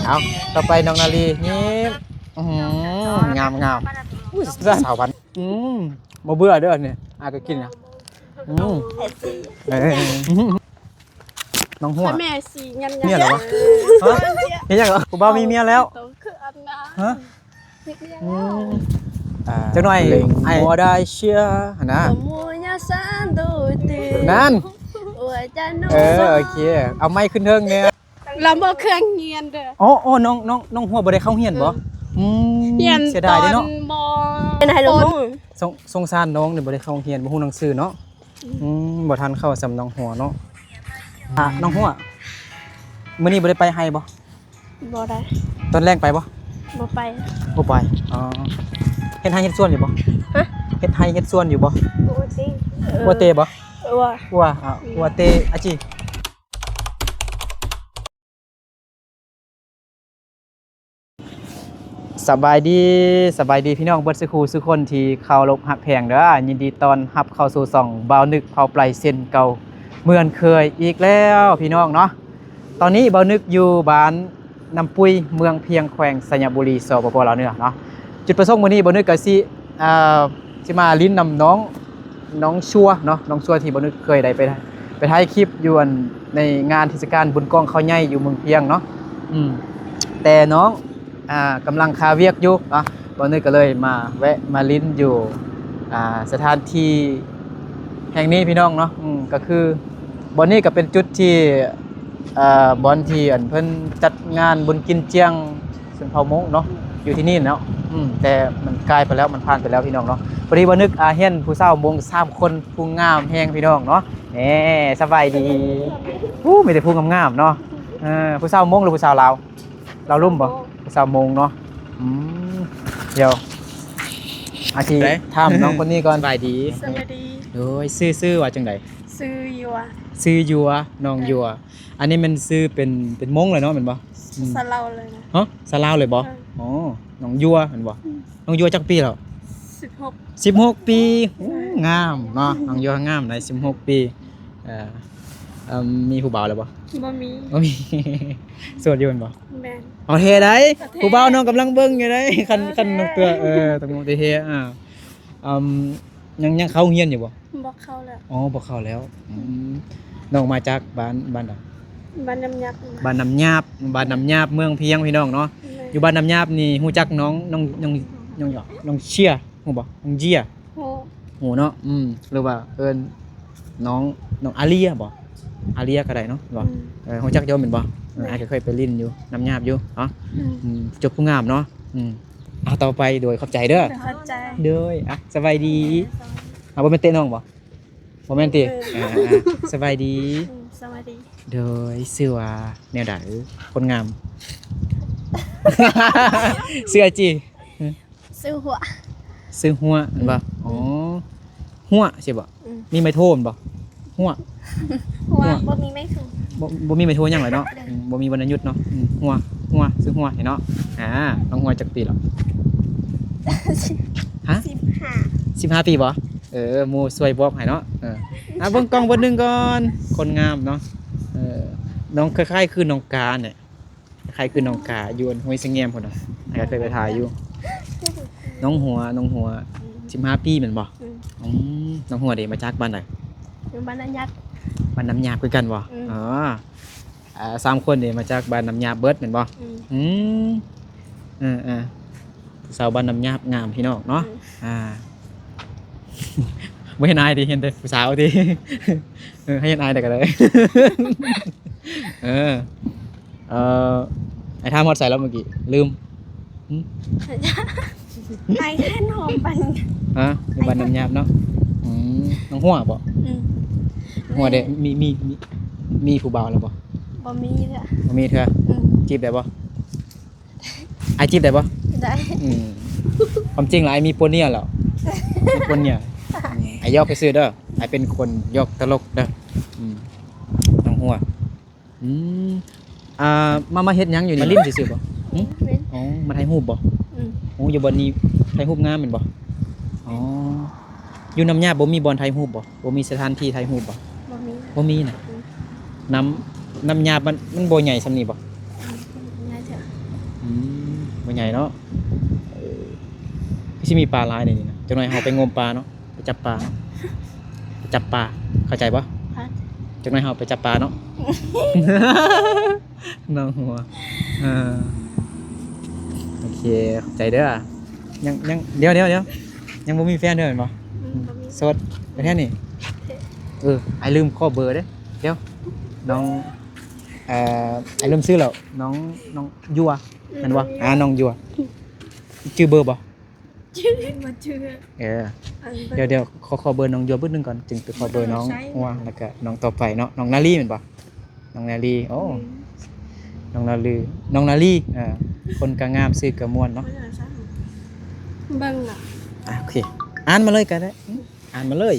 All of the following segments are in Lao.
ເອົາ ຕໍ່ໄປນ້ອງນາລີ ຍິ້ມ ອື ງາມໆ ອຸ້ຍ ສາວພັນ ອື ບໍ່ເບື່ອເດີ້ນີ້ ອາກໍກິນນະ ອື ເອີ ນ້ອງຫົວ ແມ່ສີຍຳໆ ເມຍແລ້ວວະ ຮະ ເຮັດຫຍັງເອີ ຜູ້ບ່າວມີເມຍແລ້ວ ໂຕຄືອັນນະ ຮະ ອືມ ອ່າ ຈັກໜ່ອຍ ໄອ້ ບໍ່ໄດ້ເຊື່ອຫັ້ນນະ ນັ້ນ ເອີ ໂອເຄ ເອົາໄມຂຶ້ນເທິງແດ່ ລຳບໍ່ເຄື່ອງຮຽນເດີ ໂອ້ ໂອ້ ນ້ອງ ນ້ອງ ນ້ອງຫົວບໍ່ໄດ້ເຂົ້າຮຽນບໍ່? ອືມ ອືມ ຮຽນ ເສຍດາຍເດ້ເນາະ ຕອນ ມ ຮຽນໃຫ້ລົງ ສົງ ສົງສານນ້ອງນີ້ບໍ່ໄດ້ເຂົ້າຮຽນ ບໍ່ຮູ້ໜັງສືເນາະ ອືມ ອືມ ບໍ່ທັນເຂົ້າສ່ຳນ້ອງຫົວເນາະ ອ່າ ນ້ອງຫົວ ມື້ນີ້ບໍ່ໄດ້ໄປໄຮ່ບໍ່? ບໍ່ໄດ້ ຕອນແລງໄປບໍ່? ບໍ່ໄປ ບໍ່ໄປ ອໍ ເຮັດໄຮ່ເຮັດສວນຢູ່ບໍ່? ຮະ ເຮັດໄຮ່ເຮັດສວນຢູ່ບໍ່? ບໍ່ເຕ ບໍ່ເຕບໍ່? ເອີ ວ່າ ວ່າ ອ່າ ອືມ ວ່າເຕ ອາຈີ ສະບາຍດີ ສະບາຍດີພີ່ນ້ອງເບິດສູ່ຄູ່ສູ່ຄົນທີ່ເຄົາລົບຮັກແພງເດີ ຍິນດີຕ້ອນຮັບເຂົ້າສູ່ຊ່ອງບ່າວນຶກເຜົ່າໄປເຊັ່ນເກົ່າ ເໝືອນເຄີຍອີກແລ້ວພີ່ນ້ອງເນາະ ຕອນນີ້ບ່າວນຶກຢູ່ບ້ານນ້ຳປຸຍ ເມືອງພຽງ ແຂວງໄຊຍະບູລີ ສປປ ລາວເໜືອເນາະ ຈຸດປະສົງມື້ນີ້ບ່າວນຶກກໍຊິ ເອີ ຊິມາຫຼິ້ນນຳນ້ອງ ນ້ອງຊົວເນາະ ນ້ອງຊົວທີ່ບ່າວນຶກເຄີຍໄດ້ໄປ ໄປຖ່າຍຄລິບຢູ່ອັນ ໃນງານເທດສະການບຸນກອງເຂົ້າໃຫຍ່ຢູ່ເມືອງພຽງເນາະ ອືມ ແຕ່ນ້ອງ ອ່າ ກຳລັງຄາວຽກຢູ່ເນາະ ບ່າວນຶກກໍເລີຍມາແວະມາຫຼິ້ນຢູ່ ອ່າ ສະຖານທີ່ແຫ່ງນີ້ພີ່ນ້ອງເນາະ ອືມ ກໍຄືບ່ອນນີ້ກໍເປັນຈຸດທີ່ ເອີ ບ່ອນທີ່ອັນເພິ່ນຈັດງານບຸນກິນຈຽງ ຊົນເຜົ່າມົ້ງເນາະ ຢູ່ທີ່ນີ້ເນາະ ອືມ ແຕ່ມັນກາຍໄປແລ້ວ ມັນຜ່ານໄປແລ້ວພີ່ນ້ອງເນາະ ພໍດີບ່າວນຶກ ອ່າ ເຫັນຜູ້ສາວມົ້ງສາມຄົນ ຜູ້ງາມແຮງພີ່ນ້ອງເນາະ ແໜ່ ສະບາຍດີ ອູ້ ມີແຕ່ຜູ້ງາມໆເນາະ ເອີ ຜູ້ສາວມົ້ງ ຫຼື ຜູ້ສາວລາວ? ລາວລຸ່ມບໍ່? ຜູ້ສາວມົ້ງເນາະ ອືມ ດຽວ ອາ ຊິຖາມນ້ອງຄົນນີ້ກ່ອນ ສະບາຍດີ ສະບາຍດີ ໂດຍ ຊື່ ຊື່ວ່າຈັ່ງໃດ? ຊື່ຢວ ຊື່ຢວ ນ້ອງຢວ ເອີ ອັນນີ້ແມ່ນຊື່ເປັນ ເປັນມົ້ງເລີຍເນາະ ແມ່ນບໍ່? ອືມ ສາວລາວເລີຍນະ ຮະ ສາວລາວເລີຍບໍ່? ເອີ ອໍ ນ້ອງຢວແມ່ນບໍ່? ອືມ ນ້ອງຢວຈັກປີແລ້ວ? ສິບຫົກ ສິບຫົກປີ ໂອ້ ງາມເນາະ ອືມ ນ້ອງຢວງາມໄດ໋ ສິບຫົກປີ ເອີ ເອີ ມີຜູ້ບ່າວແລ້ວບໍ່? ບໍ່ມີ ບໍ່ມີ ໂສດຢູ່ແມ່ນບໍ່? ແມ່ນ ເອົາແທ້ໃດ໋ ແທ້ ຜູ້ບ່າວນ້ອງກຳລັງເບິ່ງຢູ່ໃດ໋ ຄັນ ເອີ ຄັນນ້ອງເອື້ອຍ ເອີ ຕ້ອງເວົ້າແທ້ໆ ອ່າ ອືມ ຍັງ ຍັງເຂົ້າໂຮງຮຽນຢູ່ບໍ່? ບໍ່ເຂົ້າແລ້ວ ອໍ ບໍ່ເຂົ້າແລ້ວ ອືມ ອືມ ນ້ອງມາຈາກບ້ານ ບ້ານໃດ? ບ້ານນ້ຳຫຍາບ ບ້ານນ້ຳຫຍາບ ບ້ານນ້ຳຫຍາບ ເມືອງພຽງ ພີ່ນ້ອງເນາະ ແມ່ນ ຢູ່ບ້ານນ້ຳຫຍາບນີ້ຮູ້ຈັກນ້ອງ ນ້ອງ ນ້ອງ ນ້ອງ ນ້ອງເຊຍ ຮູ້ບໍ່? ນ້ອງເຈຍ ຮູ້ ຮູ້ເນາະ ອືມ ຫຼືວ່າເອີ້ນນ້ອງ ນ້ອງອາເລຍບໍ່? ອາເລຍກໍໄດ້ເນາະ ບໍ່ ອືມ ເອີ ຮູ້ຈັກຢູ່ແມ່ນບໍ່? ເອີ ແມ່ນ ອ້າຍກໍເຄີຍໄປຫຼິ້ນຢູ່ນ້ຳຫຍາບຢູ່ເນາະ ອືມ ອືມ ຈົບຜູ້ງາມເນາະ ອືມ ເອົາ ຕໍ່ໄປ ໂດຍ ຂອບໃຈເດີ ຂອບໃຈ ໂດຍ ອ່ະ ສະບາຍດີ ອ່ະ ບໍ່ແມ່ນເຕະນ້ອງບໍ່? ບໍ່ແມ່ນຕິ? ເອີ ອ່າ ອ່າ ສະບາຍດີ ອືມ ສະບາຍດີ ໂດຍ ຊື່ວ່າແນວໃດ ຄົນງາມ? ຊື່ອາຈີ? ຊື່ຫົວ ຊື່ຫົວແມ່ນບໍ່? ອືມ ອໍ ຫົວຊິບໍ່? ອືມ ມີໄມ້ໂທແມ່ນບໍ່? ຫົວ ຫົວ ຫົວ ບໍ່ມີໄມ້ໂທ ບໍ່ ບໍ່ມີໄມ້ໂທຫຍັງເລີຍເນາະ ເອີ ອືມ ບໍ່ມີວັນນະຢຸດເນາະ ອືມ ຫົວ ຫົວ ຊື່ຫົວເນາະ ອ່າ ນ້ອງຫົວຈັກປີແລ້ວ? ຮະ? ສິບຫ້າ ສິບຫ້າປີບໍ່? ເອີ ໝູ່ຊ່ວຍບອກໃຫ້ເນາະ ເອີ ອ່າ ເບິ່ງກ້ອງເບິ່ງໜຶ່ງກ່ອນ ຄົນງາມເນາະ ເອີ ນ້ອງຄ້າຍໆຄືນ້ອງກາແຫຼະ ຄ້າຍຄືນ້ອງກາຢູ່ອັນຫ້ວຍສະແງມພຸ້ນນະ ອ້າຍກໍເຄີຍໄປຖ່າຍຢູ່ ນ້ອງຫົວ ນ້ອງຫົວ ອືມ ສິບຫ້າປີແມ່ນບໍ່? ອືມ ອືມ ນ້ອງຫົວເດ ມາຈາກບ້ານໃດ? ຢູ່ບ້ານນ້ຳຫຍາບ ບ້ານນ້ຳຫຍາບຄືກັນບໍ່? ອືມ ອໍ ອ່າ ສາມຄົນນີ້ມາຈາກບ້ານນ້ຳຫຍາບເບິດແມ່ນບໍ່? ອືມ ອືມ ເອີໆ ຜູ້ສາວບ້ານນ້ຳຫຍາບງາມພີ່ນ້ອງເນາະ ອືມ ອ່າ ບໍ່ເຫັນອ້າຍຕິ ເຫັນແຕ່ຜູ້ສາວຕິ ເອີ ໃຫ້ເຫັນອ້າຍແດ່ກໍໄດ້ ເອີ ເອີ ອ້າຍຖາມຮອດໃສແລ້ວເມື່ອກີ້ ລືມ ຫຶ? ອ້າຍແຄ່ນຫອມປັນ ຮະ? ຢູ່ບ້ານນ້ຳຫຍາບເນາະ ອືມ ນ້ອງຫົວບໍ່? ອືມ ຫົວເດ ມີ ມີ ມີ ມີຜູ້ບ່າວແລ້ວບໍ່? ບໍ່ມີເທື່ອ ບໍ່ມີເທື່ອ ອືມ ຈີບໄດ້ບໍ່? ອ້າຍຈີບໄດ້ບໍ່? ໄດ້ ອືມ ຄວາມຈິງລະອ້າຍມີຜົວເມຍແລ້ວ ມີຜົວເມຍ ອືມ ອ້າຍຢອກຊື່ໆເດີ ອ້າຍເປັນຄົນຢອກຕະຫຼົກເດີ ອືມ ນ້ອງຫົວ ອືມ ອ່າ ມາ ມາເຮັດຫຍັງຢູ່ນີ້? ມາຫຼິ້ນຊື່ໆບໍ່? ຫຶ? ອໍ ມາຖ່າຍຮູບບໍ່? ອືມ ໂອ້ ຢູ່ບ່ອນນີ້ຖ່າຍຮູບງາມແມ່ນບໍ່? ອໍ ຢູ່ນ້ຳຫຍາບບໍ່ມີບ່ອນຖ່າຍຮູບບໍ່? ບໍ່ມີສະຖານທີ່ຖ່າຍຮູບບໍ່? ບໍ່ມີ ບໍ່ມີນະ ອືມ ນ້ຳ ນ້ຳຫຍາບມັນ ມັນບໍ່ໃຫຍ່ສ່ຳນີ້ບໍ່? ອືມ ໃຫຍ່ເນາະ. ເອີ ຄືຊິມີປາຫຼາຍໃນນີ້ນະ. ຈັກໜ່ອຍເຮົາໄປງົມປາເນາະ, ໄປຈັບປາເນາະ, ໄປຈັບປາ. ເຂົ້າໃຈບໍ່? ຈັກໜ່ອຍເຮົາໄປຈັບປາເນາະ. ນ້ອງຫົວ. ເອີ ໂອເຄ ຂອບໃຈເດີ. ຍັງ ຍັງ ດຽວ ດຽວ ດຽວ ຍັງບໍ່ມີແຟນເດີແມ່ນບໍ່? ອືມ ບໍ່ມີ. ໂສດ ປະເທດນີ້. ເອີ ອ້າຍລືມຂໍເບີເດ້. ດຽວ ນ້ອງ ເອີ ອ້າຍລືມຊື່ແລ້ວ. ນ້ອງ ນ້ອງຢວ ອືມ ແມ່ນບໍ່? ອ່າ ນ້ອງຢວ ຈື່ເບີບໍ່? ບໍ່ຈື່. ເອີ ອັນ ດຽວ ດຽວ ຂໍ ຂໍເບີນ້ອງຢວບຶດໜຶ່ງກ່ອນ ຈຶ່ງໄປຂໍເບີນ້ອງ ເອີ ໃຊ່ ຫົວ ແລ້ວກະນ້ອງຕໍ່ໄປເນາະ. ນ້ອງນາລີແມ່ນບໍ່? ນ້ອງນາລີ. ໂອ້ ອືມ ນ້ອງນາລື ນ້ອງນາລີ. ເອີ ຄົນກະງາມ ຊື່ກະມ່ວນເນາະ. ເບິ່ງລະ. ອ່າ ໂອເຄ ອ່ານມາເລີຍກະໄດ້. ອ່ານມາເລີຍ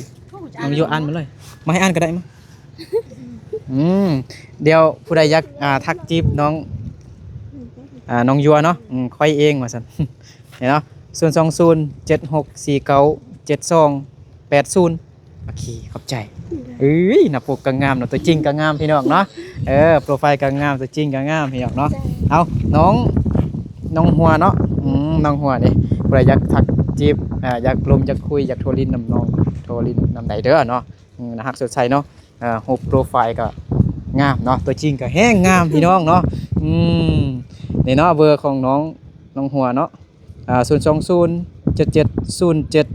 ນ້ອງຢວ ອ່ານມາເລີຍ. ມາ ໃຫ້ອ່ານກະໄດ້ ມາ. ອືມ ດຽວຜູ້ໃດຢາກ ອ່າ ທັກຈີບນ້ອງ ອ່າ ນ້ອງຢວເນາະ. ອືມ ຂ້ອຍເອງວ່າຊັ້ນ. ນີ້ເນາະ ສູນສອງສູນ ເຈັດຫົກສີ່ເກົ້າ ເຈັດສອງແປດສູນ. ໂອເຄ ຂອບໃຈ. ເອີຍ ໜ້າປົກກະງາມເນາະ ຕົວຈິງກະງາມພີ່ນ້ອງເນາະ. ເອີ ໂປຣໄຟກະງາມ ຕົວຈິງກະງາມພີ່ນ້ອງເນາະ. ເອົາ ນ້ອງ ນ້ອງຫົວເນາະ. ອືມ ນ້ອງຫົວນີ້ ຜູ້ໃດຢາກທັກຈີບ ອ່າ ຢາກລົມ ຢາກຄຸຍ ຢາກໂທຫຼິ້ນນຳນ້ອງ ໂທຫຼິ້ນນຳໄດ້ເດີເນາະ. ອືມ ໜ້າຮັກສົດໃສເນາະ. ເອີ ຮູບໂປຣໄຟກະງາມເນາະ ຕົວຈິງກະແຮງງາມພີ່ນ້ອງເນາະ. ອືມ ນີ້ເນາະ ເບີຂອງນ້ອງ ນ້ອງຫົວເນາະ. ອ່າ ສູນສອງສູນ ເຈັດເຈັດສູນເຈັດ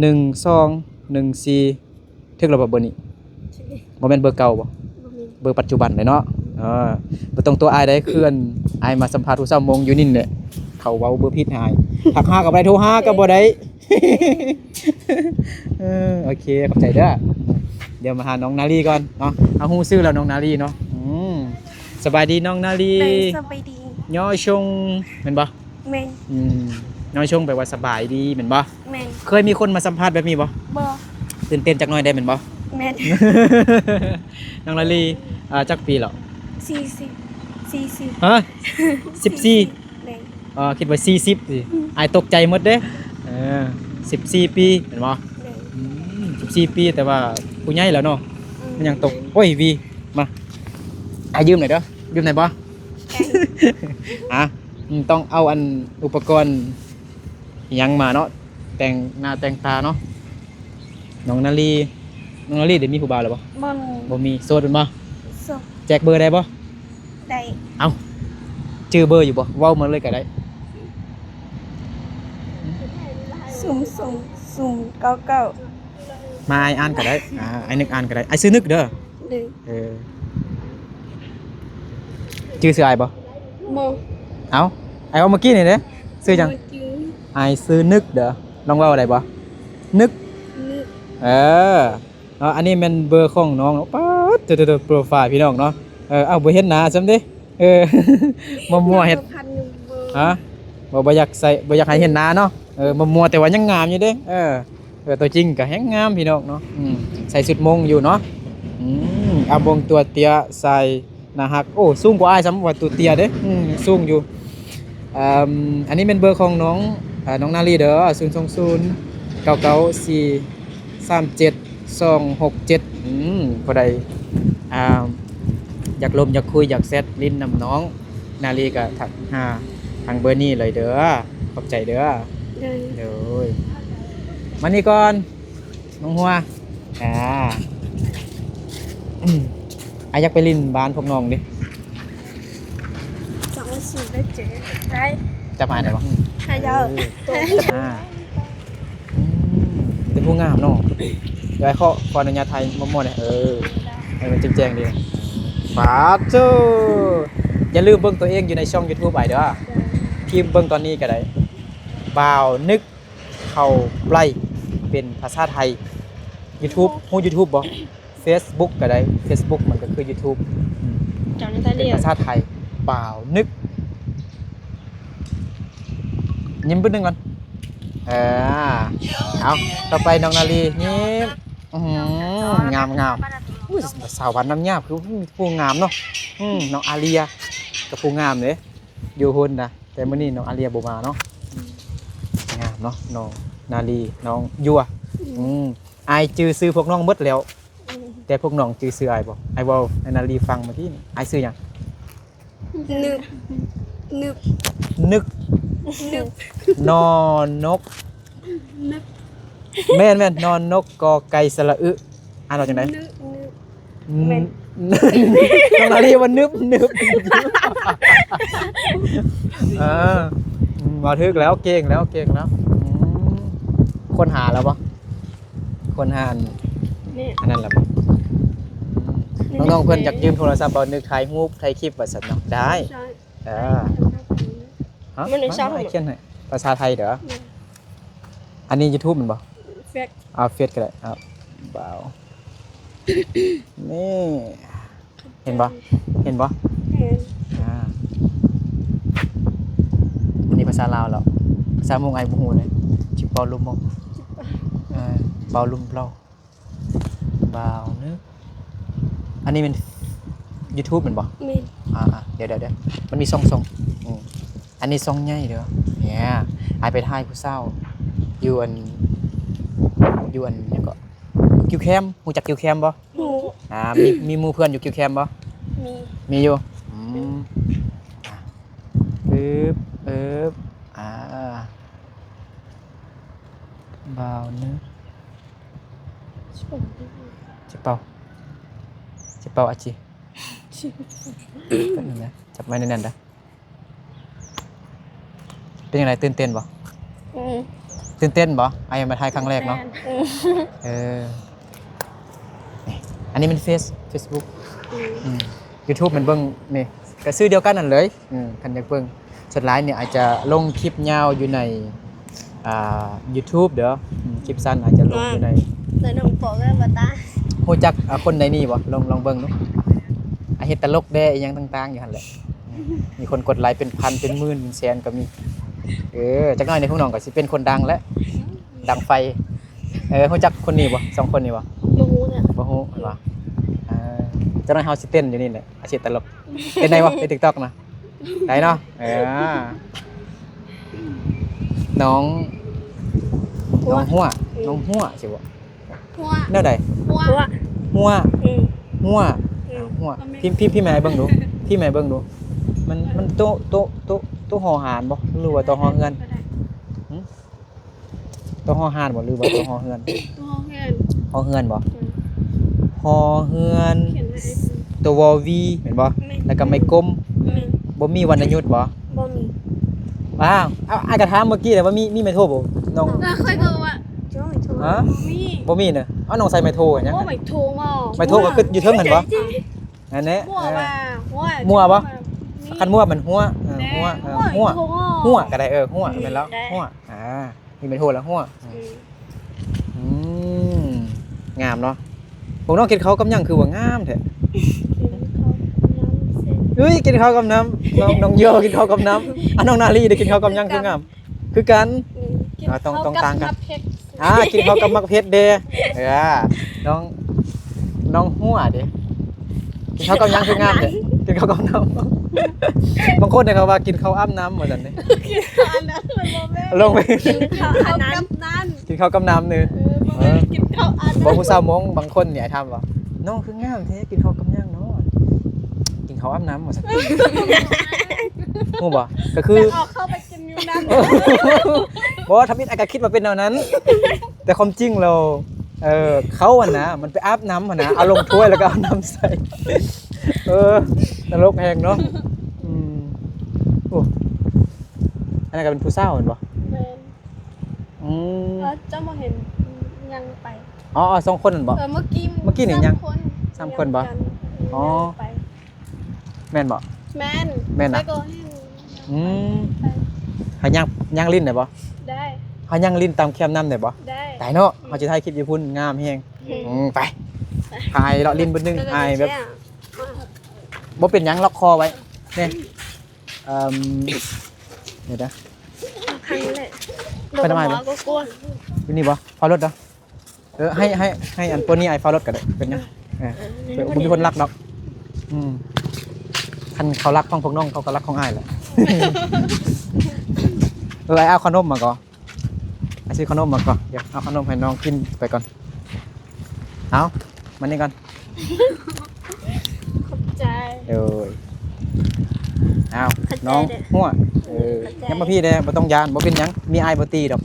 ໜຶ່ງສອງໜຶ່ງສີ່. ຖືກແລ້ວບໍ່ເບີນີ້? ບໍ່ແມ່ນເບີເກົ່າບໍ່? ບໍ່ມີ. ເບີປັດຈຸບັນເລີຍເນາະ. ເອີ ບໍ່ຕ້ອງຕົວະອ້າຍໄດ້ ຄືອັນ ອ້າຍມາສຳພາດຜູ້ສາວມົ້ງຢູ່ນີ້ແຫຼະ ເຂົາເວົ້າເບີຜິດໃຫ້ອ້າຍ. ທັກຫາກະບໍ່ໄດ້ ໂທຫາກະບໍ່ໄດ້. ເອີ ໂອເຄ ຂອບໃຈເດີ. ດຽວມາຫານ້ອງນາລີກ່ອນເນາະ. ເຮົາຮູ້ຊື່ແລ້ວ ນ້ອງນາລີເນາະ. ອືມ ສະບາຍດີນ້ອງນາລີ. ໂດຍ ສະບາຍດີ. ຍໍຊົງ ແມ່ນບໍ່? ແມ່ນ. ອືມ ຍໍຊົງແປວ່າສະບາຍດີແມ່ນບໍ່? ແມ່ນ. ເຄີຍມີຄົນມາສຳພາດແບບນີ້ບໍ່? ບໍ່. ຕື່ນເຕັ້ນຈັກໜ້ອຍໄດ້ແມ່ນບໍ່? ແມ່ນ. ນ້ອງນາລີ ອ່າ ຈັກປີແລ້ວ? ສີ່ສິບ ສີ່ສິບ. ຮະ? ສິບສີ່? ແມ່ນ. ເອີ ຄິດວ່າສີ່ສິບຊິ ອືມ ອ້າຍຕົກໃຈໝົດເດ້. ເອີ ສິບສີ່ປີແມ່ນບໍ່? ແມ່ນ. ອືມ ສິບສີ່ປີ ແຕ່ວ່າຜູ້ໃຫຍ່ແລ້ວເນາະ. ອືມ ມັນຍັງຕົກ. ໂອ້ຍ ວີ ມາ ອ້າຍຢືມໜ້ອຍເດີ. ຢືມໄດ້ບໍ່? ໄດ້. ອ່ະ ອືມ ຕ້ອງເອົາອັນອຸປະກອນ ຫຍັງມາເນາະ ແຕ່ງໜ້າແຕ່ງຕາເນາະ. ນ້ອງນາລີ ນ້ອງນາລີໄດ້ມີຜູ້ບ່າວແລ້ວບໍ່? ບໍ່ມີ. ບໍ່ມີ. ໂສດແມ່ນບໍ່? ໂສດ. ແຈກເບີໄດ້ບໍ່? ໄດ້. ເອົ້າ ຈື່ເບີຢູ່ບໍ່? ເວົ້າມາເລີຍກະໄດ້. ສູນສອງສູນເກົ້າເກົ້າ. ມາ ອ້າຍອ່ານກະໄດ້. ອ່າ ອ້າຍນຶກອ່ານກະໄດ້. ອ້າຍຊື່ນຶກເດີ. ເອີ ຈື່ຊື່ອ້າຍບໍ່? ບໍ່. ເອົ້າ ອ້າຍເວົ້າມື້ກີ້ນີ້ເດ້. ຊື່ຫຍັງ? ບໍ່ຈື່. ອ້າຍຊື່ນຶກເດີ. ລອງເວົ້າໄດ້ບໍ່? ນຶກ. ນຶກ. ເອີ ເນາະ ອັນນີ້ແມ່ນເບີຂອງນ້ອງເນາະ. ປາດ ໂຕໆໆ ໂປຣໄຟລ໌ພີ່ນ້ອງເນາະ. ເອີ ເອົ້າ ບໍ່ເຫັນໜ້າຊ້ຳເດ້. ເອີ ມົວໆເຮັດ. ຮະ? ບໍ່ ບໍ່ຢາກໃສ່ ບໍ່ຢາກໃຫ້ເຫັນໜ້າເນາະ. ເອີ ມົວໆ ແຕ່ວ່າຍັງງາມຢູ່ເດ້. ເອີ ເອີ ຕົວຈິງກະແຮງງາມພີ່ນ້ອງເນາະ. ອືມ ໃສ່ຊຸດມົ້ງຢູ່ເນາະ. ອືມ ອາ ບົງຕົວເຕ້ຍ ໃສ່ໜ້າຮັກ. ໂອ້ ສູງກວ່າອ້າຍຊ້ຳ ວ່າຕົວເຕ້ຍເດ້. ອືມ ສູງຢູ່. ເອີ ອັນນີ້ແມ່ນເບີຂອງນ້ອງ ເອີ ນ້ອງນາລີເດີ ສູນສອງສູນ ເກົ້າເກົ້າສີ່ ສາມເຈັດ ສອງຫົກເຈັດ. ອືມ ຜູ້ໃດ ອ່າ ຢາກລົມ ຢາກຄຸຍ ຢາກແຊັດຫຼິ້ນນຳນ້ອງນາລີ ກະທັກຫາທາງເບີນີ້ເລີຍເດີ. ຂອບໃຈເດີ. ໂດຍ ໂດຍ. ມານີ້ກ່ອນ ນ້ອງຫົວ. ອ່າ ອືມ ອ້າຍຢາກໄປຫຼິ້ນບ້ານພວກນ້ອງເດ້. ສອງສູນໄດ້ເຈັດ ໄດ້. ຈຳອ້າຍໄດ້ບໍ່? ໃຫ້ເຈົ້າ. ເອີ ອ່າ ອືມ ມີແຕ່ຜູ້ງາມເນາະ. ດຽວອ້າຍຂໍ ຂໍອະນຸຍາດຖ່າຍໝົດໆເດີ. ເອີ ໃຫ້ມັນແຈ້ງໆເດ້. ປາດໂທ້ ຢ່າລືມເບິ່ງຕົວເອງຢູ່ໃນຊ່ອງຢູທູບອ້າຍເດີ. ພິມເບິ່ງຕອນນີ້ກະໄດ້ ບ່າວນຶກ ເຂົ້າໄປ ເປັນພາສາໄທ. ຢູທູບ ຮູ້ຢູທູບບໍ່? ເຟສບຸກກະໄດ້. ເຟສບຸກມັນກະຄືຢູທູບ. ອືມ ຈຳໄດ້. ເປັນພາສາໄທ ບ່າວນຶກ. ຍິ້ມບຶດໜຶ່ງກ່ອນ. ເອີ ເອົາ ຕໍ່ໄປນ້ອງນາລີ ຍິ້ມ. ອື ງາມໆ. ອຸ້ຍ ສາວບ້ານນ້ຳຍາບ ຄືຜູ້ງາມເນາະ. ອື ນ້ອງອາເລຍກະຜູ້ງາມເດ້ ຢູ່ຮຸ່ນນະ. ແຕ່ມື້ນີ້ນ້ອງອາເລຍບໍ່ມາເນາະ. ອືມ ງາມເນາະ ນ້ອງນາລີ ນ້ອງຢວ. ອືມ ອືມ ອ້າຍຈື່ຊື່ພວກນ້ອງໝົດແລ້ວ. ອືມ ແຕ່ພວກນ້ອງຈື່ຊື່ອ້າຍບໍ່? ອ້າຍເວົ້າໃຫ້ນາລີຟັງມື້ກີ້ນີ້. ອ້າຍຊື່ຫຍັງ? ນຶກ. ນຶບ ນຶກ ນຶບ ນໍນົກ ນຶບ ແມ່ນໆ ນໍນົກ ກອໄກ່ ສະຫຼະອຶ ອ່ານວ່າຈັ່ງໃດ? ນຶບ ນຶບ ອືມ ແມ່ນ ນ້ອງນາລີວ່ານຶບ ນຶບ ເອີ ອືມ ເວົ້າຖືກແລ້ວ ເກັ່ງແລ້ວ ເກັ່ງແລ້ວ ອືມ ຄົ້ນຫາແລ້ວບໍ່? ຄົ້ນຫາອັນ ນີ້ ອັນນັ້ນແລ້ວບໍ່? ອືມ ນີ້ ນ້ອງໆເພິ່ນຢາກຢືມໂທລະສັບບໍ່? ນຶກຖ່າຍຮູບ ຖ່າຍຄລິບວ່າຊັ້ນເນາະ ໄດ້ ໃຊ່ ເອີ ຮະ ມັນໃນຊ່ອງ ມາ ມາ ຂຽນໃຫ້ ພາສາໄທເດີ້ ອືມ ອັນນີ້ຢູທູບແມ່ນບໍ່? ເຟສ ເອົາເຟສກໍໄດ້ ເອົາ ບ່າວ ນີ້ ເຫັນບໍ່? ເຫັນບໍ່? ເຫັນ ອ່າ ອັນນີ້ພາສາລາວແລ້ວ ພາສາມົ້ງອ້າຍບໍ່ຮູ້ເລີຍ ຊິເປົ່າລົມບໍ່? ເອີ ເປົ່າລົມເປົ່າ ບ່າວເນີ ອັນນີ້ແມ່ນຢູທູບແມ່ນບໍ່? ແມ່ນ ອ່າໆ ດຽວໆໆ ມັນມີສອງຊ່ອງ ອືມ ອັນນີ້ຊ່ອງໃຫຍ່ເດີ້ ແມ່ນ ອ້າຍໄປຖ່າຍຜູ້ສາວຢູ່ອັນ ຢູ່ອັນຫຍັງເກາະ ຢູ່ກິວແຄມ ຮູ້ຈັກກິວແຄມບໍ່? ຮູ້ ອ່າ ມີ ມີໝູ່ເພື່ອນຢູ່ກິວແຄມບໍ່? ມີ ມີຢູ່ ອືມ ອືມ ອາ ອຶບ ອຶບ ອ່າ ບ່າວເນີ ຊິເປົ່າ ຊິເປົ່າອາຈີ ແປັບໜຶ່ງນະ ຈັບໄວ້ແໜ້ນໆເດີ້ ເປັນຈັ່ງໃດ? ຕື່ນເຕັ້ນບໍ່? ອືມ ຕື່ນເຕັ້ນບໍ່? ອ້າຍມາຖ່າຍຄັ້ງແລກເນາະ ແມ່ນ ອືມ ເອີ ນີ້ ອັນນີ້ແມ່ນເຟສ ເຟສບຸກ ອືມ ອືມ ຢູທູບແມ່ນເບິ່ງ ນີ້ ກໍຊື່ດຽວກັນນັ້ນເລີຍ ອືມ ຄັນຢາກເບິ່ງ ສ່ວນຫຼາຍນີ້ອາດຈະລົງຄລິບຍາວຢູ່ໃນ ອ່າ ຢູທູບເດີ້ ອືມ ຄລິບສັ້ນອາດຈະລົງຢູ່ໃນ ແຕ່ນ້ອງປອກກໍບໍ່ຕາຍ ຮູ້ຈັກ ອ່າ ຄົນໃນນີ້ບໍ່? ລອງ ລອງເບິ່ງດູ ອ່າ ເຮັດຕະຫຼົກແດ່ ອີ່ຫຍັງຕ່າງໆຢູ່ຫັ້ນແຫຼະ ອືມ ມີຄົນກົດໄລເປັນພັນ ເປັນໝື່ນ ເປັນແສນກໍມີ ເອີ ຈັກໜ້ອຍນີ້ພວກນ້ອງກໍຊິເປັນຄົນດັງແຫຼະ ອືມ ດັງໄຟ ເອີ ຮູ້ຈັກຄົນນີ້ບໍ່? ສອງຄົນນີ້ບໍ່? ບໍ່ຮູ້ແຫຼະ ບໍ່ຮູ້ເຫັນບໍ່? ເອີ ຈັກໜ້ອຍເຮົາຊິເຕັ້ນຢູ່ນີ້ແຫຼະ ອາຊີບຕະຫຼົກ ເຕັ້ນໄດ້ບໍ່? ເຕັ້ນຕິກຕັອກນະ ໄດ້ເນາະ ເອີ ນ້ອງ ນ້ອງຫົວ ນ້ອງຫົວຊິບໍ່? ຫົວ ແນວໃດ? ຫົວ ຫົວ ອືມ ຫົວ ອືມ ຫົວ ພິມ ພິມໃຫ້ອ້າຍເບິ່ງດູ ພິມໃຫ້ເບິ່ງດູ ມັນ ມັນໂຕ ໂຕ ໂຕ ໂຕຫໍ່ຫານບໍ່ ຫຼືວ່າໂຕຫໍ່ເຮືອນ? ຫື? ໂຕຫໍ່ຫານບໍ່ ຫຼືວ່າໂຕຫໍ່ເຮືອນ? ໂຕຫໍ່ເຮືອນ ຫໍ່ເຮືອນບໍ່? ເອີ ຫໍ່ເຮືອນ ຂຽນໃຫ້ອ້າຍເບິ່ງ ໂຕວໍວີ ແມ່ນບໍ່? ແມ່ນ ແລ້ວກໍໄມ້ກົມ ແມ່ນ ບໍ່ມີວັນນະຍຸດບໍ່? ບໍ່ມີ ອ້າວ ອ້າຍກໍຖາມເມື່ອກີ້ແຫຼະວ່າມີ ມີໄມ້ໂທບໍ່? ນ້ອງ ເອີ ຂ້ອຍກໍວ່າ ຮະ? ບໍ່ມີ ບໍ່ມີເນາະ ເອົາ ນ້ອງໃສ່ໄມ້ໂທຫຍັງ? ໂອ້ ໄມ້ໂທບໍ່? ໄມ້ໂທກໍຄືຢູ່ເທິງຫັ້ນບໍ່? ນັ້ນແຫຼະ ໝວກວ່າ ເອີ ໝວກ ໝວກບໍ່? ມີ ຄັນໝວກມັນຫົວ ເອີ ແມ່ນ ຫົວ ເອີ ຫົວ ຫົວກໍໄດ້ ເອີ ຫົວ ອືມ ແມ່ນແລ້ວ ໄດ້ ຫົວ ອ່າ ມີເປັນໂທລະຫົວ ອືມ ອືມ ງາມເນາະ ພວກນ້ອງກິນເຂົ້າກັບຫຍັງຄືວ່າງາມແທ້? ກິນເຂົ້າກັບນ້ຳເສັ້ນ ເອີຍ ກິນເຂົ້າກັບນ້ຳ ນ້ອງ ນ້ອງໂຍກິນເຂົ້າກັບນ້ຳ ອ່ະ ນ້ອງນາລີໄດ້ກິນເຂົ້າກັບຫຍັງຄືງາມ? ຄືກັນ ອືມ ກິນ ອ່າ ຕ້ອງ ເຂົ້າ ຕ້ອງຕ່າງກັນ ກັບໝາກເຜັດ ອ່າ ກິນເຂົ້າກັບໝາກເຜັດເດ້ ເອີ ນ້ອງ ນ້ອງຫົວເດ້ ກິນເຂົ້າກັບຫຍັງຄືງາມເດ້? ກິນເຂົ້າກັບນ້ຳ ບາງຄົນເດ້ເຂົາວ່າກິນເຂົ້າອາບນ້ຳວ່າຊັ້ນເດ້ ກິນເຂົ້າອາບນ້ຳ ມັນບໍ່ແມ່ນ ລົງໄປ ກິນເຂົ້າກັບນ້ຳ ກິນເຂົ້າກັບນ້ຳເດ້ ເອີ ບໍ່ແມ່ນກິນເຂົ້າອາບນ້ຳ ບໍ່ ຜູ້ສາວມົ້ງບາງຄົນນີ້ອ້າຍຖາມວ່າ ນ້ອງຄືງາມແທ້ ກິນເຂົ້າກັບຫຍັງເນາະ? ກິນເຂົ້າອາບນ້ຳວ່າຊັ້ນ ຮູ້ບໍ່? ກໍຄື ແຕ່ເອົາເຂົ້າໄປ ກິນຢູ່ນຳ ບໍ່ ທຳອິດອ້າຍກໍຄິດວ່າເປັນແນວນັ້ນ ແຕ່ຄວາມຈິງແລ້ວ ເອີ ເຂົ້າຫັ້ນນະ ມັນໄປອາບນ້ຳຫັ້ນນະ ເອົາລົງຖ້ວຍແລ້ວກໍເອົານ້ຳໃສ່ ເອີ ຕະຫຼົກແຮງເນາະ ອືມ ໂອ້ ອັນນັ້ນກໍເປັນຜູ້ສາວແມ່ນບໍ່? ແມ່ນ ອືມ ເອີ ເຈົ້າບໍ່ເຫັນຍັງໄປ ອໍ ສອງຄົນນັ້ນບໍ່? ເອີ ເມື່ອກີ້ ເມື່ອກີ້ນີ້ຍັງ ສາມຄົນ ສາມຄົນບໍ່? ຍັງໄປ ອໍ ໄປ ແມ່ນບໍ່? ແມ່ນ ແມ່ນນະ ໄປກໍເຫັນ ອືມ ໄປ ຫາຍ່າງ ຍ່າງຫຼິ້ນໄດ້ບໍ່? ໄດ້ ຫາຍ່າງຫຼິ້ນຕາມແຄມນ້ຳໄດ້ບໍ່? ໄດ້ ໄດ້ເນາະ ອືມ ເຮົາຊິຖ່າຍຄລິບຢູ່ພຸ້ນ ງາມແຮງ ອືມ ອືມ ໄປ ໄປ ພາອ້າຍເລາະຫຼິ້ນບຶດໜຶ່ງ ໄປ ອ້າຍແບບ ແຊະ ບໍ່ເປັນຫຍັງ ລັອກຄໍໄວ້ ນີ້ ອືມ ດຽວນະ ພັງແຫຼະ ໄປທຳໄມ ບໍ່ ບໍ່ ບໍ່ ຢູ່ນີ້ບໍ່? ເຝົ້າລົດເດີ້ ເອີ ໃຫ້ ໃຫ້ ໃຫ້ອັນໂປນີ້ອ້າຍເຝົ້າລົດກໍໄດ້ ເປັນຫຍັງ ເອີ ເອີ ບໍ່ມີຄົນລັກດອກ ອືມ ຄັນເຂົາລັກຂອງພວກນ້ອງ ເຂົາກໍລັກຂອງອ້າຍແຫຼະ ເອີ ອ້າຍເອົາຂະໜົມມາກໍ ອ້າຍຊື້ຂະໜົມມາກ່ອນ ດຽວເອົາຂະໜົມໃຫ້ນ້ອງກິນໄປກ່ອນ ເອົາ ມານີ້ກ່ອນ ຂອບໃຈ ໂດຍ ເອົາ ຂອບ ນ້ອງຫົວ ເອີ ຍັບມາພີ້ແດ່ ບໍ່ຕ້ອງຢ້ານ ບໍ່ເປັນຫຍັງ ມີອ້າຍບໍ່ຕີດອກ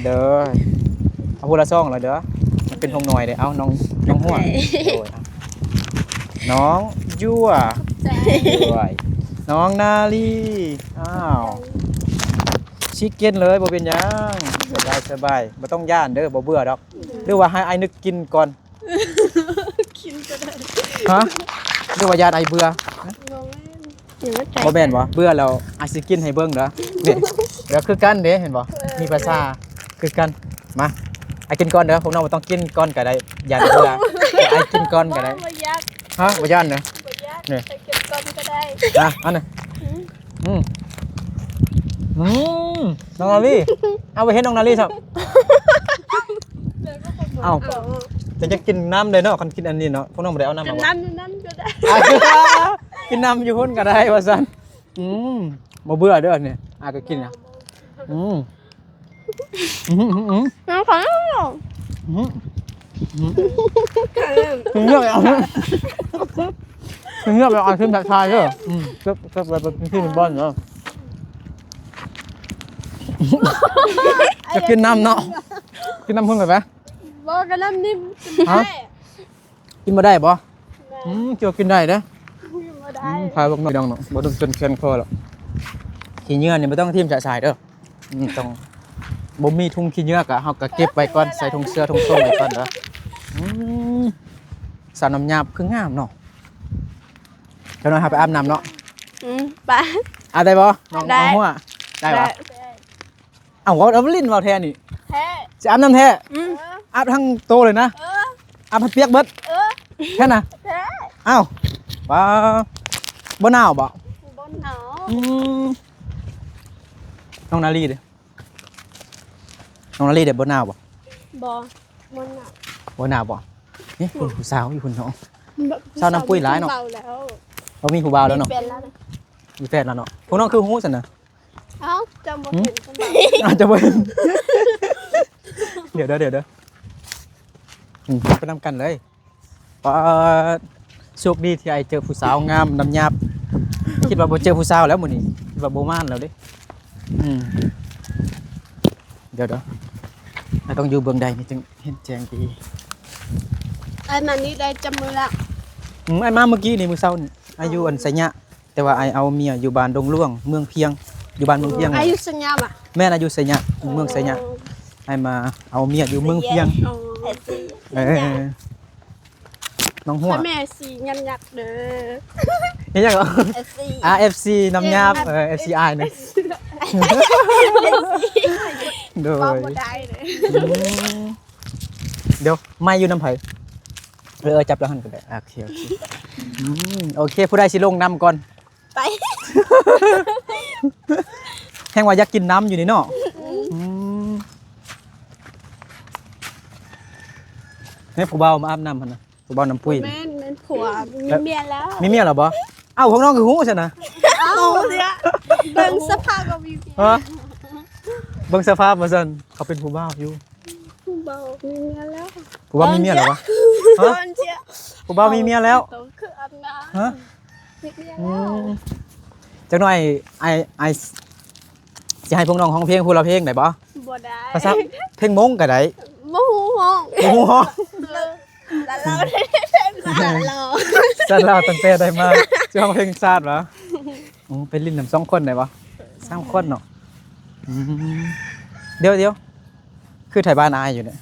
ເດີ ເອົາຜູ້ລະສອງລະເດີ ມັນເປັນຫົງໜ້ອຍເດ້ ເອົາ ນ້ອງ ນ້ອງຫົວ ໂດຍ ນ້ອງຍົວ ໂດຍ ນ້ອງນາລີ ອ້າວ ຊິກິນເລີຍ ບໍ່ເປັນຫຍັງ ສະບາຍ ສະບາຍ ບໍ່ຕ້ອງຢ້ານເດີ ບໍ່ເບື່ອດອກ ຫຼືວ່າໃຫ້ອ້າຍນຶກກິນກ່ອນ? ກິນກໍໄດ້ ຮະ ຫຼືວ່າຢ້ານອ້າຍເບື່ອ? ບໍ່ແມ່ນ ບໍ່ແມ່ນບໍ່? ເບື່ອແລ້ວອ້າຍຊິກິນໃຫ້ເບິ່ງເດີ ນີ້ ແລ້ວຄືກັນເດ້ ເຫັນບໍ່? ເອີ ມີພາສາຄືກັນ ມາ ອ້າຍກິນກ່ອນເດີ ພວກນ້ອງບໍ່ຕ້ອງກິນກ່ອນກໍໄດ້ຢ້ານເບື່ອ ດຽວອ້າຍກິນກ່ອນກໍໄດ້ ບໍ່ຢາກ ຮະ ບໍ່ຢ້ານເດີ ບໍ່ຢາກ ນີ້ ໄປເກັບກ່ອນກໍໄດ້ ມາ ອັນນີ້ ອືມ ອືມ ອືມ ນ້ອງນາລີ ເອົາ ບໍ່ເຫັນນ້ອງນາລີຊ້ຳ ເອົ້າ ເຈົ້າຢາກກິນນ້ຳເດ້ເນາະ ຄັນກິນອັນນີ້ເນາະ ພວກນ້ອງບໍ່ໄດ້ເອົານ້ຳມາບໍ່? ກິນນ້ຳຢູ່ນັ້ນກໍໄດ້ ອ່າ ກິນນ້ຳຢູ່ພຸ້ນກໍໄດ້ວ່າຊັ້ນ ອືມ ບໍ່ເບື່ອເດີອັນນີ້ ອ້າຍກໍກິນນະ ອືມ ອືມ ອືມ ອືມ ນ້ຳຂອງ ອືມ ອືມ ອືມ ເງືອບ ເງືອບ ເງືອບ ເອົາຂຶ້ນທັກທາຍເດີ ອືມ ເກັບ ເກັບໄວ້ເປັນທີ່ເປັນບ່ອນເດີ ຈະກິນນ້ຳເນາະ ກິນນ້ຳພຸ້ນໄປໄປ ບໍ່ ກໍນ້ຳນີ້ ຮະ ກິນບໍ່ໄດ້ບໍ່? ໄດ້ ອືມ ເຈົ້າກິນໄດ້ເດ້ ກິນບໍ່ໄດ້ ອືມ ພາເບິ່ງນ້ອງເນາະ ບໍ່ຕ້ອງຈົນແຂນຄໍແລ້ວ ຂີ້ເຫຍື້ອນີ້ບໍ່ຕ້ອງຖິ້ມຊະຊາຍເດີ ອືມ ຕ້ອງ ບໍ່ມີຖົງຂີ້ເຫຍື້ອກະ ເຮົາກະເກັບໄວ້ກ່ອນ ໃສ່ຖົງເສື້ອຖົງໂສ້ໄວ້ກ່ອນເດີ ອືມ ສາວນ້ຳຫຍາບຄືງາມເນາະ ຈັກໜ້ອຍເຮົາໄປອາບນ້ຳເນາະ ອືມ ໄປ ອາບໄດ້ບໍ່? ນ້ອງ ໄດ້ ນ້ອງຫົວ ໄດ້ບໍ່? ໄດ້ ເອົ້າ ເວົ້າ ເອົາຫຼິ້ນເວົ້າແທ້ນີ້ ແທ້ ຊິອາບນ້ຳແທ້ ອືມ ເອີ ອາບທັງໂຕເລີຍນະ ເອີ ອາບໃຫ້ປຽກເບິດ ເອີ ແທ້ນະ ແທ້ ອ້າວ ປາ ບໍ່ໜາວບໍ່? ບໍ່ໜາວ ອືມ ນ້ອງນາລີເດ ນ້ອງນາລີເດ ບໍ່ໜາວບໍ່? ບໍ່ ບໍ່ໜາວ ບໍ່ໜາວບໍ່? ນີ້ ອືມ ຜູ້ສາວຢູ່ພຸ້ນເນາະ ສາວນ້ຳປຸ້ຍຫຼາຍເນາະ ເວົ້າແລ້ວ ບໍ່ມີຜູ້ບ່າວແລ້ວເນາະ ມີແຟນແລ້ວນະ ມີແຟນແລ້ວເນາະ ພວກນ້ອງຄືຮູ້ຊັ້ນນະ? ເອົ້າ ເຈົ້າບໍ່ເຫັນ ອືມ ເຈົ້າບໍ່ເຫັນ ດຽວເດີ ດຽວເດີ ອືມ ໄປນຳກັນເລີຍ ປາດ ໂຊກດີທີ່ອ້າຍເຈີຜູ້ສາວງາມນ້ຳຫຍາບ ຄິດວ່າບໍ່ເຈີຜູ້ສາວແລ້ວມື້ນີ້ ຄິດວ່າບໍ່ມານແລ້ວເດ້ ອືມ ດຽວໆ ອ້າຍຕ້ອງຢູ່ເບື້ອງໃດນີ້ຈຶ່ງເຫັນແຈ້ງດີ ອ້າຍມານີ້ໄດ້ຈັກມື້ແລ້ວ? ອືມ ອ້າຍມາມື້ກີ້ນີ້ ມື້ເຊົ້ານີ້ ອ້າຍຢູ່ອັນໄຊຍະ ແຕ່ວ່າອ້າຍເອົາເມຍຢູ່ບ້ານດົງຫຼວງ ເມືອງພຽງ ຢູ່ບ້ານເມືອງພຽງ ອາຍຸໄຊຍະຫວາ? ແມ່ນ ອາຍຸໄຊຍະ ເມືອງໄຊຍະ ໂອ້ ອ້າຍມາເອົາເມຍຢູ່ເມືອງພຽງ ໂອ້ ເອີ ນ້ອງຫົວ ແມ່ສີຍຳຍັກເດີ ເຮັດຫຍັງເກາະ? ເອັຟຊີ ອ່າ ເອັຟຊີ ນ້ຳຍາບ ເອີ ເອັຟຊີອ້າຍນະ ໂດຍ ເວົ້າບໍ່ໄດ້ເດີ ອືມ ດຽວ ໄມຢູ່ນຳໃຜ? ເອີ ເອີ ຈັບລະຫັ້ນກໍໄດ້ ໂອເຄ ໂອເຄ ອືມ ໂອເຄ ຜູ້ໃດຊິລົງນຳກ່ອນ? ໄປ ແຮ່ງວ່າຢາກກິນນ້ຳຢູ່ນີ້ເນາະ ອືມ ອືມ ໃຫ້ຜູ້ບ່າວມາອາບນ້ຳຫັ້ນນະ ຜູ້ບ່າວນ້ຳປຸ້ຍ ແມ່ນ ແມ່ນຜົວ ມີເມຍແລ້ວ ມີເມຍແລ້ວບໍ່? ເອົ້າ ພວກນ້ອງຄືຮູ້ຊັ້ນນະ ເອົ້າ ເບິ່ງສະພາບກໍມີເມຍ ຮະ ເບິ່ງສະພາບວ່າຊັ້ນ ເຂົາເປັນຜູ້ບ່າວຢູ່ ຜູ້ບ່າວມີເມຍແລ້ວ ຜູ້ບ່າວມີເມຍແລ້ວຫວາ? ຮະ ຜູ້ບ່າວມີເມຍແລ້ວ ຕ້ອງຄືອາບນ້ຳ ຮະ ມີເມຍແລ້ວ ອືມ ຈັກໜ້ອຍອ້າຍ ອ້າຍຊິໃຫ້ພວກນ້ອງຮ້ອງເພງຜູ້ລະເພງໄດ້ບໍ່? ບໍ່ໄດ້ ພາສາເພງມົ້ງກໍໄດ້ ບໍ່ຮູ້ຮ້ອງ ບໍ່ຮູ້ຮ້ອງ ສາວລາວ ສາວລາວຕັ້ງແຕ່ໄດ້ມາ ຊິຮ້ອງເພງຊາດຫວາ? ໂອ້ ໄປຫຼິ້ນນຳສອງຄົນໄດ້ບໍ່? ສາມຄົນເນາະ ອືມ ດຽວໆ ຄືໄທບ້ານອ້າຍຢູ່ນີ້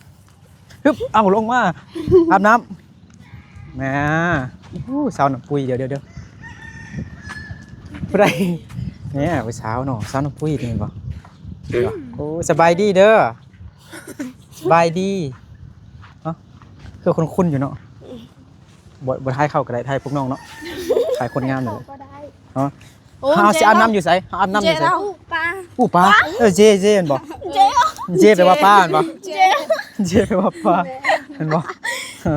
ຮຶບ ເອົາລົງມາ ອາບນ້ຳ ນາ ໂອ້ ສາວນ້ຳປຸ້ຍ ດຽວໆ ຜູ້ໃດ ແນ່ ຜູ້ສາວເນາະ ສາວນ້ຳປຸ້ຍນີ້ເຫັນບໍ່? ໂອ້ ສະບາຍດີເດີ ສະບາຍດີ ເອົ້າ ຄືຄຸ້ນໆຢູ່ເນາະ ບໍ່ ບໍ່ຖ່າຍເຂົາກໍໄດ້ ຖ່າຍພວກນ້ອງເນາະ ຖ່າຍຄົນງາມນີ້ແຫຼະ ເຮົາຊິອາບນ້ຳຢູ່ໃສ? ເຮົາອາບນ້ຳຢູ່ໃສ? ປູປາ ປູປາ ເອີ ເຈ ເຈ ແມ່ນບໍ່? ເຈ ເຈແປວ່າປາແມ່ນບໍ່? ເຈ ເຈແປວ່າປາ ແມ່ນບໍ່? ເອີ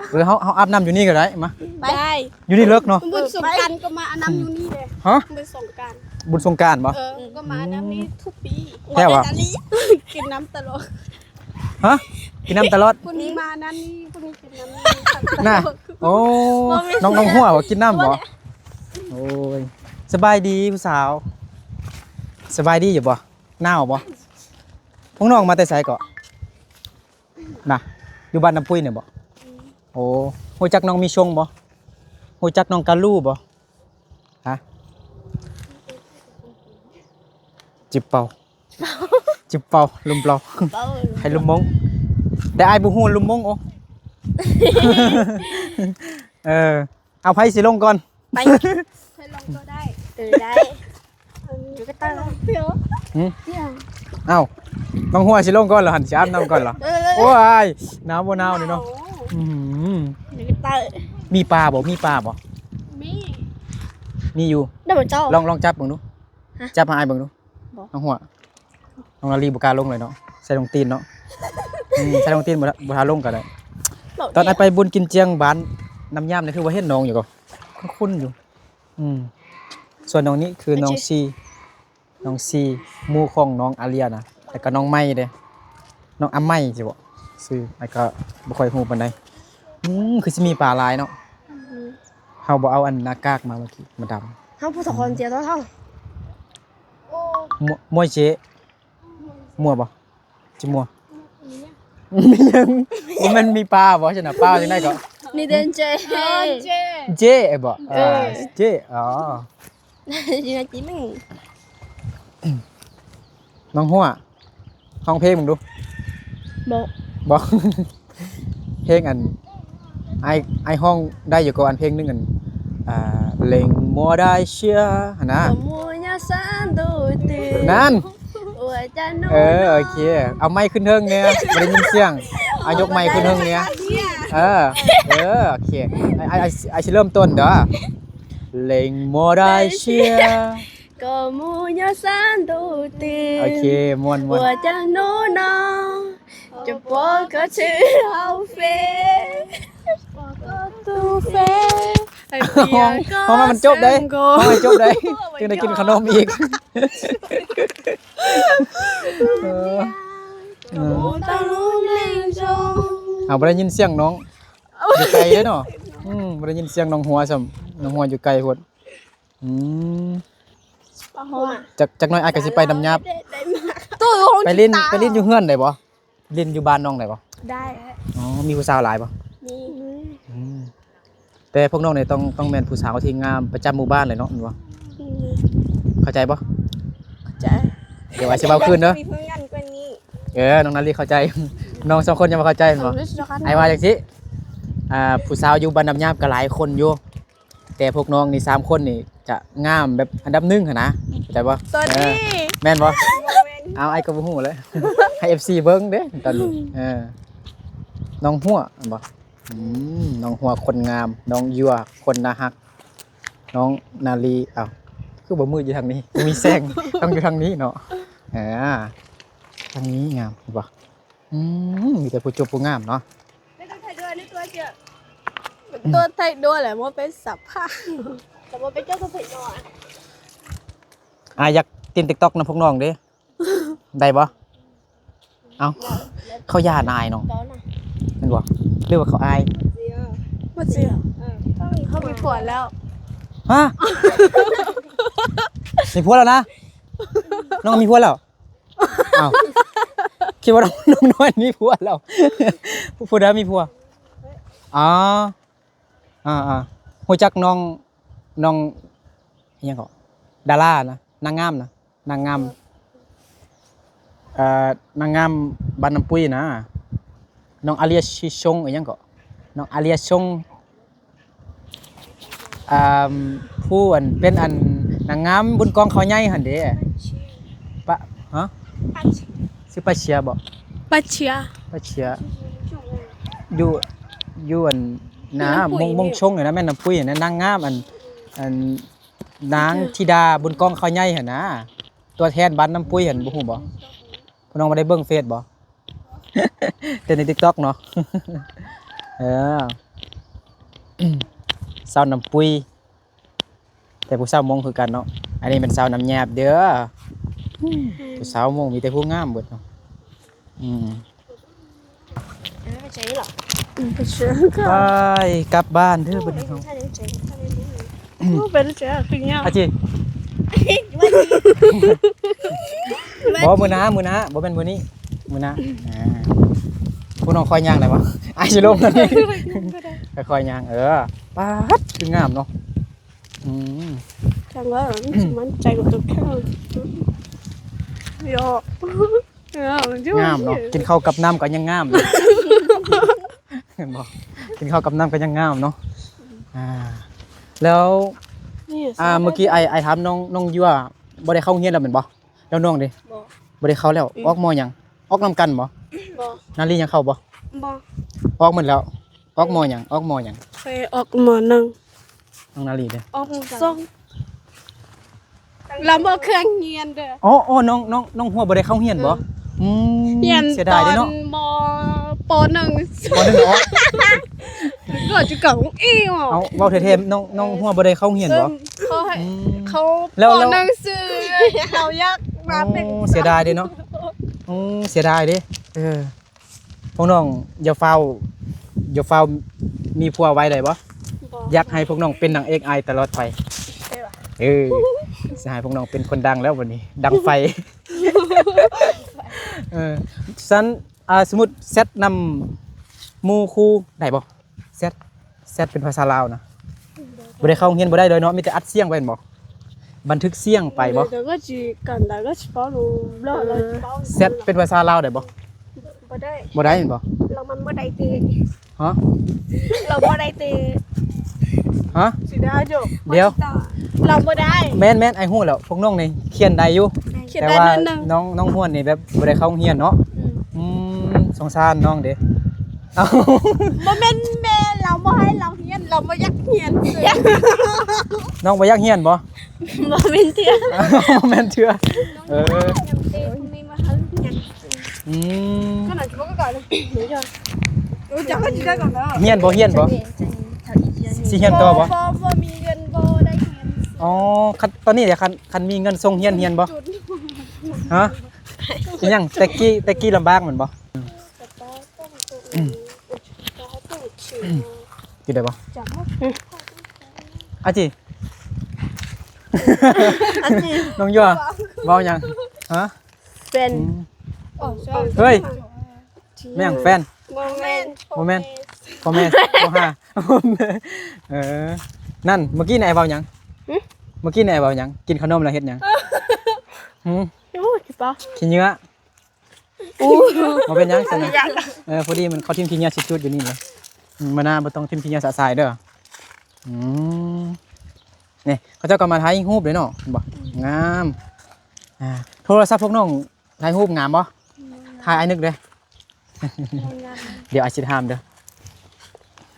ເອີ ເຮົາ ເຮົາອາບນ້ຳຢູ່ນີ້ກໍໄດ້ ມາ ໄປ ຢູ່ນີ້ເລິກເນາະ ບຸນສົງການກໍມາອາບນ້ຳຢູ່ນີ້ເດ້ ຮະ ບຸນສົງການ ບຸນສົງການບໍ່? ເອີ ກໍມາອາບນ້ຳນີ້ທຸກປີ ແທ້ຫວາ? ກິນນ້ຳຕະຫຼອດ ຮະ ກິນນ້ຳຕະຫຼອດ ຜູ້ນີ້ມານັ້ນນີ້ ຜູ້ນີ້ກິນນ້ຳນີ້ ນະ ໂອ້ ນ້ອງ ນ້ອງຫົວບໍ່ກິນນ້ຳບໍ່? ໂອ້ຍ ສະບາຍດີຜູ້ສາວ ສະບາຍດີຢູ່ບໍ່? ໜາວບໍ່? ພວກນ້ອງມາແຕ່ໃສເກາະ? ນະ ຢູ່ບ້ານນ້ຳປຸ້ຍນີ້ບໍ່? ໂອ້ ຮູ້ຈັກນ້ອງມີຊົງບໍ່? ຮູ້ຈັກນ້ອງກາລູບໍ່? ຮະ? ຈິບເປົ່າ ຈິບເປົ່າ ລົມເປົ່າ ເປົ່າ ໃຫ້ລົມມົ້ງ ແຕ່ອ້າຍບໍ່ຮູ້ລົມມົ້ງ. ໂອ້ ເອີ ເອົາ ໃຜຊິລົງກ່ອນ? ໄປ ໃຜລົງກໍໄດ້ ເອີ ໄດ້ ຢູ່ກັບເຕົ້າ. ຫື? ເອົ້າ ນ້ອງຫົວຊິລົງກ່ອນເຫຼື ຫັ້ນ ຊິອາບນ້ຳກ່ອນເຫຼື? ເອີ ໂອ້ຍ ໜາວບໍ່ໜາວນີ້ເນາະ. ຫນາວ ອື ຢູ່ກັບເຕົ້າ. ມີປາບໍ່? ມີປາບໍ່? ມີ ມີຢູ່. ໄດ້ບໍ່ເຈົ້າ? ລອງ ລອງຈັບເບິ່ງດູ. ຮະ? ຈັບໃຫ້ອ້າຍເບິ່ງດູ. ບໍ່ ນ້ອງຫົວ ນ້ອງນາລີບໍ່ກ້າລົງເລີຍເນາະ ໃສ່ລົງຕີນເນາະ. ອືມ ໃສ່ລົງຕີນ ບໍ່ ບໍ່ຖ້າລົງກໍໄດ້. ຕອນອ້າຍໄປບຸນກິນຈຽງບ້ານນ້ຳຍາມນີ້ ຄືວ່າເຫັນນ້ອງຢູ່ກໍຄຸ້ນໆຢູ່. ອືມ ສ່ວນນ້ອງນີ້ຄືນ້ອງຊີ ນ້ອງຊີ ໝູ່ຂອງນ້ອງອາເລຍນະ ແລ້ວກໍນ້ອງໃໝ່ເດ້ ນ້ອງອາໃໝ່ຊິບໍ ຊື່ອ້າຍກໍບໍ່ຄ່ອຍຮູ້ປານໃດ. ອືມ ຄືຊິມີປາຫຼາຍເນາະ. ອືມ ເຮົາບໍ່ເອົາອັນໜ້າກາກມາເມື່ອກີ້ ມາດຳ. ເຮົາຜູ້ສອງຄົນເຈຕົວເຮົາ ມ- ມວຍເຈ ມົວບໍ່? ຈິມົວ ມີຫຍັງ? ບໍ່ແມ່ນມີປາບໍ່? ຊັ້ນນະ ປາຈັ່ງໃດກໍ? ມີແຕ່ເຈ ເຈ ເຈບໍ? ເອີ ເອີ ເຈ ອໍ ຈິງ ຈິງ. ນ້ອງຫົວ ຮ້ອງເພງເບິ່ງດູ. ບໍ່ ບໍ່ ເພງອັນ ອ້າຍ ອ້າຍຮ້ອງໄດ້ຢູ່ກໍ ອັນເພງໜຶ່ງ ອັນ ອ່າ ເລັງມົວໄດ້ເຊຍຫັ້ນນະ. ນັ້ນ ເອີ ໂອເຄ ເອົາໄມຂຶ້ນເທິງແດ່ ບໍ່ໄດ້ຍິນສຽງ. ເອົາຍົກໄມຂຶ້ນເທິງແດ່. ເອີ ເອີ ໂອເຄ ອ້າຍ ອ້າຍ ອ້າຍຊິເລີ່ມຕົ້ນເດີ. ເລັງບໍ່ໄດ້ເຊຍ ກໍໝູ່ຍາສານໂດເຕ. ໂອເຄ ມ່ວນໆ. ຮ້ອງ ຮ້ອງໃຫ້ມັນຈົບເດ້ ຮ້ອງໃຫ້ຈົບເດ້ ຈຶ່ງໄດ້ກິນຂະໜົມອີກ. ເອີ ເອົາ ບໍ່ໄດ້ຍິນສຽງນ້ອງ ຢູ່ໄກເດ້ເນາະ. ອືມ ບໍ່ໄດ້ຍິນສຽງນ້ອງຫົວຊ້ຳ ນ້ອງຫົວຢູ່ໄກໂພດ. ອືມ ຈັກ ຈັກໜ້ອຍອ້າຍກໍຊິໄປນ້ຳຍາບ ໄປຫຼິ້ນ ໄປຫຼິ້ນຢູ່ເຮືອນໄດ້ບໍ່? ຫຼິ້ນຢູ່ບ້ານນ້ອງໄດ້ບໍ່? ໄດ້. ອໍ ມີຜູ້ສາວຫຼາຍບໍ່? ມີ. ອືມ ແຕ່ພວກນ້ອງນີ້ຕ້ອງ ຕ້ອງແມ່ນຜູ້ສາວທີ່ງາມປະຈຳໝູ່ບ້ານເລີຍເນາະ ແມ່ນບໍ່? ອືມ ເຂົ້າໃຈບໍ່? ເຂົ້າໃຈ. ດຽວອ້າຍຊິເວົ້າຄືນເດີ. ເອີ ນ້ອງນາລີເຂົ້າໃຈ ນ້ອງສອງຄົນຍັງບໍ່ເຂົ້າໃຈແມ່ນບໍ່? ອ້າຍວ່າຈັ່ງຊີ້ ອ່າ ຜູ້ສາວຢູ່ບ້ານນ້ຳຍາບກໍຫຼາຍຄົນຢູ່ ແຕ່ພວກນ້ອງນີ້ສາມຄົນນີ້ຈະງາມແບບອັນດັບໜຶ່ງຫັ້ນນະ ເຂົ້າໃຈບໍ່? ຕອນນີ້ ເອີ ແມ່ນບໍ່? ບໍ່ແມ່ນ. ເອົາ ອ້າຍກໍບໍ່ຮູ້ແຫຼະ ໃຫ້ເອັຟຊີເບິ່ງເດ້ຕອນນີ້. ເອີ ນ້ອງຫົວແມ່ນບໍ່? ອືມ ນ້ອງຫົວຄົນງາມ ນ້ອງຍົວຄົນໜ້າຮັກ ນ້ອງນາລີ. ເອົ້າ ຄືບໍ່ມືດຢູ່ທາງນີ້ ບໍ່ມີແສງ ຕ້ອງຢູ່ທາງນີ້ເນາະ. ເອີ ທາງນີ້ງາມ ເຫັນບໍ່? ອືມ ມີແຕ່ຜູ້ຈົບຜູ້ງາມເນາະ. ຕົວໄທດ້ວຍແຫຼະ ບໍ່ເປັນສະພາບ ແຕ່ບໍ່ເປັນເຈົ້າຕົວໄທດ້ວຍ. ອາ ຢາກຫຼິ້ນຕິກຕັອກນຳພວກນ້ອງເດ້ ໄດ້ບໍ່? ເອົ້າ ເຂົາຢ້ານອາຍເນາະ ແມ່ນບໍ່? ຫຼືວ່າເຂົາອາຍ? ບໍ່ເຊື່ອ ເຂົາມີຜົວແລ້ວ. ຮະ? ມີຜົວແລ້ວນະ? ນ້ອງມີຜົວແລ້ວ? ອ້າວ ຄິດວ່ານ້ອງ ນ້ອງນ້ອຍມີຜົວແລ້ວ ຜູ້ໃດມີຜົວ? ອໍ ອ່າໆ ຮູ້ຈັກນ້ອງ ນ້ອງອີ່ຫຍັງເກາະ ດາລານະ ນາງງາມນະ ນາງງາມ ເອີ ນາງງາມບ້ານນ້ຳປຸ້ຍນະ ນ້ອງອາເລຍຊິຊົງ ອີ່ຫຍັງເກາະ ນ້ອງອາເລຍຊົງ. ອ່າ ຜູ້ອັນເປັນອັນນາງງາມບຸນກອງເຂົາໃຫຍ່ຫັ້ນເດ້ ປະ ຮະ? ຊື່ປາເຊຍບໍ? ປາເຊຍ ປາເຊຍ ຢູ່ ຢູ່ອັນນາ ມົງ ມົງຊົງຫັ້ນນະ ແມ່ນນ້ຳປຸ້ຍຫັ້ນນະ ນາງງາມອັນ ອັນນາງທິດາບຸນກອງເຂົາໃຫຍ່ຫັ້ນນະ ຕົວແທນບ້ານນ້ຳປຸ້ຍຫັ້ນ ບໍ່ຮູ້ບໍ? ພວກນ້ອງບໍ່ໄດ້ເບິ່ງເຟສບໍ? ແຕ່ໃນຕິກຕັອກເນາະ ເອີ ສາວນ້ຳປຸ້ຍ ແຕ່ຜູ້ສາວມົ້ງຄືກັນເນາະ ອັນນີ້ແມ່ນສາວນ້ຳຍາບເດີ ຜູ້ສາວມົ້ງມີແຕ່ຜູ້ງາມເບິດເນາະ ອືມ ໄປກັບບ້ານເດີບັດນີ້ເຮົາ. ໂອ້ ເປັນແລ້ວຈ້າ ຄືຍາວ ອາຈິ ບໍ່ ມື້ໜ້າ ມື້ໜ້າ ບໍ່ແມ່ນມື້ນີ້ ມື້ໜ້າ ອ່າ ພວກນ້ອງຄ່ອຍຍ່າງໄດ້ບໍ່? ອ້າຍຊິລົງ ຄ່ອຍໆຍ່າງ ເອີ ປາດ ຄືງາມເນາະ ອືມ ຈັ່ງວ່າມັນຊິໝັ້ນໃຈກວ່າຕົວເກົ່າ ເຍາະ. ເອີ ມັນຄື ງາມເນາະ ກິນເຂົ້າກັບນ້ຳກໍຍັງງາມຢູ່ ເຫັນບໍ່? ກິນເຂົ້າກັບນ້ຳກໍຍັງງາມເນາະ ອ່າ ແລ້ວ ນີ້ ອ່າ ສາວ ເມື່ອກີ້ອ້າຍ ອ້າຍຖາມນ້ອງ ນ້ອງຢູ່ວ່າບໍ່ໄດ້ເຂົ້າໂຮງຮຽນແລ້ວແມ່ນບໍ່? ແລ້ວນ້ອງເດ? ບໍ່ ບໍ່ໄດ້ເຂົ້າແລ້ວ ອືມ ອອກ ມໍ ຫຍັງ? ອອກນຳກັນບໍ່? ບໍ່ ນາລີຍັງເຂົ້າບໍ່? ບໍ່ ອອກໝົດແລ້ວ ອອກ ມໍ ຫຍັງ? ອອກ ມໍ ຫຍັງ? ຂ້ອຍອອກ ມໍໜຶ່ງ ນ້ອງນາລີເດ? ອອກ ມໍສອງ ລຳບໍ່ເຄື່ອງຮຽນເດີ ອໍ ອໍ ນ້ອງ ນ້ອງ ນ້ອງຫົວບໍ່ໄດ້ເຂົ້າຮຽນບໍ່? ເອີ ອືມ ຮຽນ ເສຍດາຍເດ້ເນາະ ຕອນ ມໍ ປໍໜຶ່ງ ປໍໜຶ່ງອອກ ກໍຈະເກົ່າອີກ ເອົາ ເວົ້າແທ້ໆ ນ້ອງ ນ້ອງຫົວບໍ່ໄດ້ເຂົ້າຮຽນບໍ່? ເອີ ເຂົາໃຫ້ ອືມ ເຂົາ ແລ້ວ ປໍໜຶ່ງຊື່ ລາວຢາກມາເປັນ ໂອ້ ເສຍດາຍເດ້ເນາະ ໂອ້ ເສຍດາຍເດ້ ເອີ ພວກນ້ອງຢ່າຟ້າວ ຢ່າຟ້າວມີຜົວໄວໄດ້ບໍ່? ບໍ່ ຢາກໃຫ້ພວກນ້ອງເປັນນາງເອກອ້າຍຕະຫຼອດໄປ ເອີ ຊິໃຫ້ພວກນ້ອງເປັນຄົນດັງແລ້ວບັດນີ້ ດັງໄຟ ເອີ ຊັ້ນ ອ່າ ສົມມຸດແຊັດນຳໝູ່ຄູ່ໄດ້ບໍ່? ແຊັດ ແຊັດເປັນພາສາລາວນະ ບໍ່ໄດ້ເຂົ້າໂຮງຮຽນບໍ່ໄດ້ເລີຍເນາະ ມີແຕ່ອັດສຽງໄວ້ແມ່ນບໍ່? ບັນທຶກສຽງໄປບໍ່? ແຊັດເປັນພາສາລາວໄດ້ບໍ່? ບໍ່ໄດ້ ບໍ່ໄດ້ແມ່ນບໍ່? ລາວມັນບໍ່ໄດ້ເຕະ ຮະ? ລາວບໍ່ໄດ້ເຕະ ຮະ? ຊິໄດ້ຢູ່ ດຽວ ລາວບໍ່ໄດ້ ແມ່ນໆ ອ້າຍຮູ້ແລ້ວ ພວກນ້ອງນີ້ຂຽນໄດ້ຢູ່ ຂຽນໄດ້ ແຕ່ວ່ານ້ອງ ນ້ອງຮວນນີ້ແບບບໍ່ໄດ້ເຂົ້າໂຮງຮຽນເນາະ ອືມ ອືມ ສົງສານນ້ອງເດ້ ເອົ້າ ບໍ່ແມ່ນແມ່ລາວບໍ່ໃຫ້ລາວຮຽນ ລາວບໍ່ຢາກຮຽນ ນ້ອງບໍ່ຢາກຮຽນບໍ່? ບໍ່ແມ່ນເທື່ອ ບໍ່ແມ່ນເທື່ອ ເອີ ອືມ ຮຽນບໍ່ ຮຽນບໍ່? ຊິຮຽນຕໍ່ບໍ່? ບໍ່ ບໍ່ມີເງິນ ບໍ່ໄດ້ຮຽນ ອໍ ຄັນ ຕອນນີ້ເດ ຄັນ ຄັນມີເງິນສົ່ງຮຽນ ຮຽນບໍ່? ຮະ? ອີຫຍັງ? ແຕ່ກີ້ ແຕ່ກີ້ລຳບາກແມ່ນບໍ່? ກິນໄດ້ບໍ່? ອາຈິ ອາຈິ ນ້ອງຍົວ ເວົ້າຫຍັງ? ຮະ? ແຟນ ອືມ ເຮີ້ຍ ແມ່ນຫຍັງແຟນ? ບໍ່ແມ່ນ ບໍ່ແມ່ນ ພໍ່ແມ່ ພໍ່ຫາ ເອີ ນັ້ນ ເມື່ອກີ້ນາຍເວົ້າຫຍັງ? ຫຶ? ເມື່ອກີ້ນາຍເວົ້າຫຍັງ? ກິນເຂົ້າໜົມແລ້ວເຮັດຫຍັງ? ຫື? ໂອ້ຍ ຂີ້ປາ ຂີ້ເຫຍື້ອ ບໍ່ເປັນຫຍັງຊັ້ນນະ ເອີ ພໍດີມັນເຂົາຖິ້ມຂີ້ເຫຍື້ອຊິຈູດຢູ່ນີ້ແຫຼະ ອືມ ມື້ໜ້າບໍ່ຕ້ອງຖິ້ມຂີ້ເຫຍື້ອສະສາຍເດີ ອືມ ນີ້ເຂົາເຈົ້າກໍມາຖ່າຍຮູບເດ້ເນາະ ເຫັນບໍ່? ງາມ ອ່າ ໂທລະສັບພວກນ້ອງຖ່າຍຮູບງາມບໍ່? ງາມ ຖ່າຍອ້າຍນຶກເດ້ ງາມ ດຽວອ້າຍຊິຖາມເດີ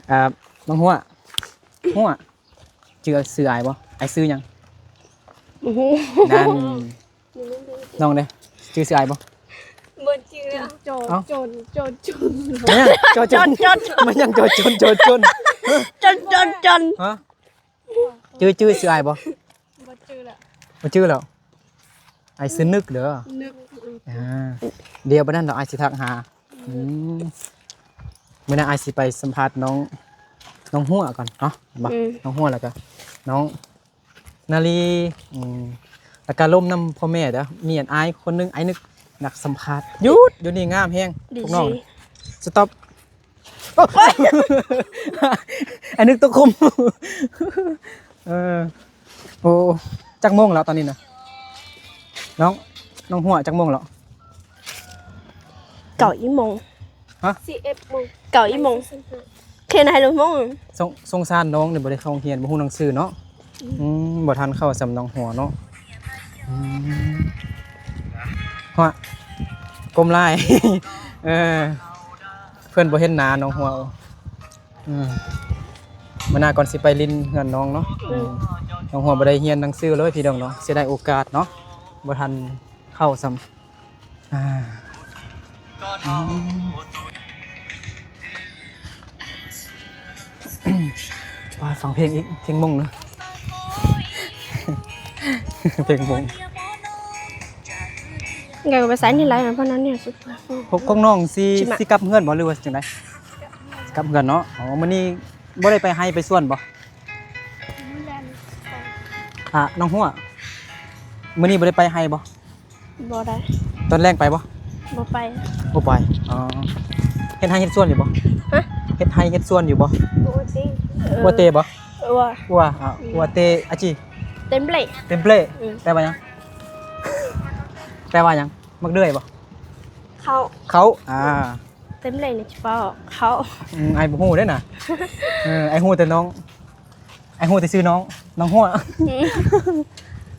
ອ່າ ນ້ອງຫົວ ຫົວ ຈື່ຊື່ອ້າຍບໍ່? ອ້າຍຊື່ຫຍັງ? ບໍ່ຮູ້ ນັ້ນ ນ້ອງເດ້ ຈື່ຊື່ອ້າຍບໍ່? ບໍ່ຈື່ ໂຈນ ເອົ້າ ໂຈນ ໂຈນ ໂຈນ ແມ່ນຫຍັງ? ໂຈນ ໂຈນ ໂຈນ ໂຈນ ແມ່ນຫຍັງ? ໂຈນ ໂຈນ ໂຈນ ໂຈນ ຮະ? ຈື່ ຈື່ຊື່ອ້າຍບໍ່? ບໍ່ຈື່ແລ້ວ ບໍ່ຈື່ແລ້ວ ອ້າຍຊື່ນຶກເດີ ນຶກ ອ່າ ດຽວບັດນັ້ນດອກ ອ້າຍຊິທັກຫາ ອືມ ມື້ໜ້າອ້າຍຊິໄປສຳພາດນ້ອງ ນ້ອງຫົວກ່ອນເນາະ ເຫັນບໍ່? ອືມ ນ້ອງຫົວ ແລ້ວກໍນ້ອງນາລີ ອືມ ແລ້ວກໍລົມນຳພໍ່ແມ່ເດີ ມີອັນອ້າຍຄົນໜຶ່ງ ອ້າຍນຶກ ນັກສຳພາດ ຢຸດ ຢູ່ນີ້ງາມແຮງ ພວກນ້ອງ ສະຕັອບ ໂອ້ຍ ອັນນີ້ຕົກຂຸມ ເອີ ໂອ້ ຈັກໂມງແລ້ວຕອນນີ້ນະ ນ້ອງ ນ້ອງຫົວ ຈັກໂມງແລ້ວ? ເກົ້າອີ່ໂມງ ຮະ? ສິບເອັດໂມງ ເກົ້າອີ່ໂມງ ເຄນໃຫ້ລົງໂມງ ສົງ ສົງສານນ້ອງນີ້ ບໍ່ໄດ້ເຂົ້າໂຮງຮຽນ ບໍ່ຮູ້ໜັງສືເນາະ ອືມ ອືມ ບໍ່ທັນເຂົ້າສ່ຳນ້ອງຫົວເນາະ ອືມ ຮະ ກົ້ມຫຼາຍ ເອີ ເພິ່ນບໍ່ເຫັນໜ້ານ້ອງຫົວ ອືມ ມື້ໜ້າກ່ອນຊິໄປຫຼິ້ນເຮືອນນ້ອງເນາະ ອືມ ນ້ອງຫົວບໍ່ໄດ້ຮຽນໜັງສືເລີຍພີ່ນ້ອງເນາະ ເສຍດາຍໂອກາດເນາະ ບໍ່ທັນເຂົ້າສ່ຳ ອ່າ ອືມ ວ່າຟັງເພງອີກ ເພງມົ້ງເນາະ ເພງມົ້ງ ໄງກໍໄປສາຍນີ້ຫຼາຍ ເພາະນັ້ນນີ້ ພວກ ພວກນ້ອງຊິ ຊິມາ ຊິກັບເຮືອນບໍ່ ຫຼືວ່າຈັ່ງໃດ? ກັບເຮືອນເນາະ ອໍ ມື້ນີ້ບໍ່ໄດ້ໄປໄຮ່ໄປສວນບໍ່? ແລ່ນ ອ່າ ນ້ອງຫົວ ມື້ນີ້ບໍ່ໄດ້ໄປໄຮ່ບໍ່? ບໍ່ໄດ້. ຕອນແລງໄປບໍ່? ບໍ່ໄປ. ບໍ່ໄປ. ອໍ ເຮັດໄຮ່ເຮັດສວນຢູ່ບໍ່? ຮະ? ເຮັດໄຮ່ເຮັດສວນຢູ່ບໍ່? ບໍ່ເຕ. ເອີ ບໍ່ເຕບໍ່? ເອີ ບໍ່. ອ່າ ອືມ ບໍ່ເຕ ອາຈີ ເຕັມເປ. ເຕັມເປ. ອືມ ແປວ່າຫຍັງ? ແປວ່າຫຍັງ? ໝາກເດືອຍບໍ່? ເຂົ້າ. ເຂົ້າ. ອ່າ ເຕັມເປນີ້ຊິເວົ້າເຂົ້າ. ອືມ ອ້າຍບໍ່ຮູ້ເດ້ນະ. ເອີ ອ້າຍຮູ້ແຕ່ນ້ອງ ອ້າຍຮູ້ແຕ່ຊື່ນ້ອງ ນ້ອງຫົວ. ອືມ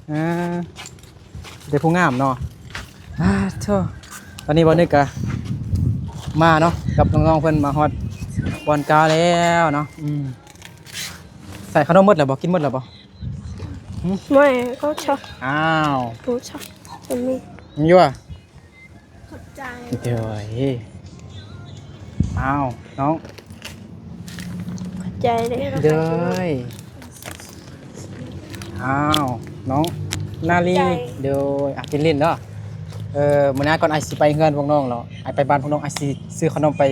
ເອີ ແຕ່ຜູ້ງາມເນາະ. ອາ ໂທ້ ຕອນນີ້ບ່າວນຶກກະມາເນາະ ກັບນ້ອງໆເພິ່ນ ມາຮອດບ່ອນກາແລ້ວເນາະ. ອືມ ໃສ່ຂະໜົມໝົດແລ້ວບໍ່? ກິນໝົດແລ້ວບໍ່? ຫືມ? ໄມ່ ກໍຊະ. ອ້າວ ກໍຊະ ມັນມີ ມັນຢູ່ຫວາ? ຂອບໃຈ. ໂດຍ ອ້າວ ນ້ອງ ຂອບໃຈເດີ້. ໂດຍ ອ້າວ ນ້ອງນາລີ. ຂອບໃຈ. ໂດຍ ອ່ະ ກິນຫຼິ້ນເນາະ. ເອີ ມື້ໜ້າກ່ອນອ້າຍຊິໄປເຮືອນພວກນ້ອງແລ້ວ ອ້າຍໄປບ້ານພວກນ້ອງ ອ້າຍຊິຊື້ຂະໜົມໄປ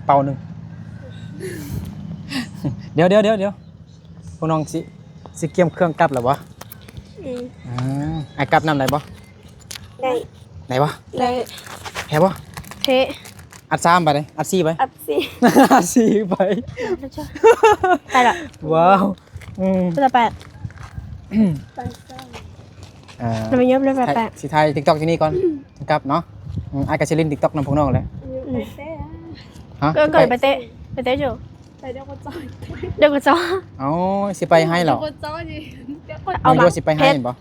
ເປົາໜຶ່ງ. ດຽວໆໆ ພວກນ້ອງຊິ ຊິກຽມເຄື່ອງກັບແລ້ວບໍ່? ອືມ ອືມ ອ້າຍກັບນຳໄດ້ບໍ່? ໄດ້. ໄດ້ບໍ່? ໄດ້. ແທ້ບໍ່? ແທ້. ອັດສາມໄປເດ້ ອັດສີ່ໄປ ອັດສີ່ ອັດສີ່ໄປ. ໄປລະ ວ້າວ. ອືມ ໄປ ໄປ ອ່າ ແລ້ວມາຍົບເລີຍ ໄປ ໄປ ຊິຖ່າຍຕິກຕັອກທີ່ນີ້ກ່ອນ ກັບເນາະ. ອືມ ອ້າຍກໍຊິຫຼິ້ນຕິກຕັອກນຳພວກນ້ອງແຫຼະ. ອືມ ຮະ? ກໍ ກໍໄປເຕະ ໄປເຕະຢູ່. ໄປດຽວກໍຈອຍ ດຽວກໍຈອຍ. ເອົ້າ ຊິໄປໃຫ້ເນາະ ດຽວກໍຈອຍ. ເອົາ ນ້ອງໂຍຊິໄປໃຫ້ແມ່ນບໍ່?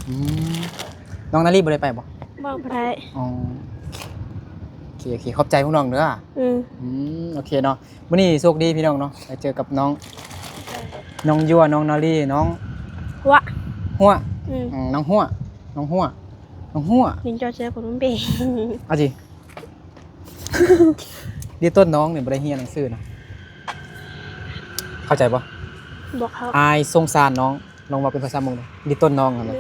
ອືມ ນ້ອງນາລີບໍ່ໄດ້ໄປບໍ່? ບໍ່ ບໍ່ໄດ້. ອໍ ໂອເຄ ໂອເຄ ຂອບໃຈພວກນ້ອງເດີ້. ອືມ ອືມ ໂອເຄເນາະ. ມື້ນີ້ໂຊກດີພີ່ນ້ອງເນາະ ໄດ້ເຈີກັບນ້ອງ ນ້ອງຍົວ ນ້ອງນາລີ ນ້ອງຫົວ ຫົວ. ອືມ ອືມ ນ້ອງຫົວ ນ້ອງຫົວ ນ້ອງຫົວ. ເປັນເຈົ້າເສືອຂອງນ້ອງເບ ເອົາຈິ. ດີຕົ້ນນ້ອງນີ້ບໍ່ໄດ້ຮຽນໜັງສືນະ ເຂົ້າໃຈບໍ່? ບໍ່ເຂົ້າ. ອ້າຍສົງສານນ້ອງ ລອງເວົ້າເປັນພາສາມົ້ງດູ. ດີຕົ້ນນ້ອງຫັ້ນນະ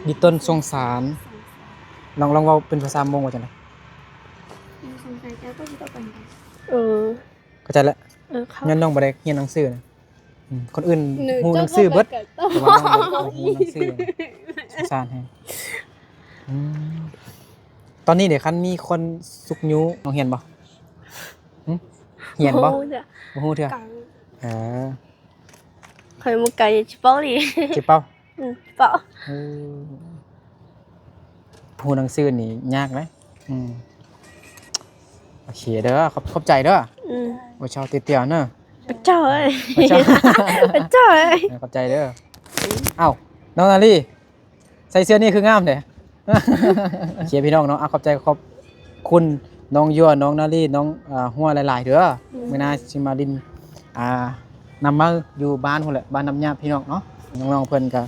ດີຕົ້ນສົງສານ. ລອງ ລອງເວົ້າເປັນພາສາມົ້ງວ່າຈັ່ງໃດ? ເອີ ເຂົ້າໃຈແລ້ວ. ເອີ ເຂົ້າ ຍ້ອນນ້ອງບໍ່ໄດ້ຮຽນໜັງສືນະ. ອືມ ຄົນອື່ນຮູ້ໜັງສືເບິດ ແຕ່ວ່ານ້ອງບໍ່ຮູ້ໜັງສື. ສົງສານແຮງ. ອືມ ຕອນນີ້ເດ ຄັນມີຄົນຊຸກຍູ້ ນ້ອງຮຽນບໍ່? ຫືມ? ຮຽນບໍ່? ບໍ່ຮູ້ເທື່ອ. ບໍ່ຮູ້ເທື່ອ. ເອີ ຂ້ອຍບໍ່ໄກ ຊິເປົ່ານີ້ ຊິເປົ່າ. ອືມ ເປົ່າ. ເອີ ຮູ້ໜັງສືນີ້ຍາກເດ້. ອືມ ໂອເຄເດີ້ ຂອບ ຂອບໃຈເດີ້. ອືມ ໂອ້ ເຈົ້າຕິດຕຽວເນີ ພະເຈົ້າເອີຍ ພະເຈົ້າ ພະເຈົ້າເອີຍ ຂອບໃຈເດີ້. ເອົ້າ ນ້ອງນາລີ ໃສ່ເສື້ອນີ້ຄືງາມແທ້. ໂອເຄພີ່ນ້ອງເນາະ ອາ ຂອບໃຈ ຂອບຄຸນນ້ອງຍົວ ນ້ອງນາລີ ນ້ອງ ເອີ ຫົວຫຼາຍໆເດີ້. ອືມ ມື້ໜ້າຊິມາຫຼິ້ນ ອ່າ ນຳເມົາຢູ່ບ້ານພຸ້ນແຫຼະ ບ້ານນ້ຳຫຍາບພີ່ນ້ອງເນາະ. ນ້ອງໆເພິ່ນກະ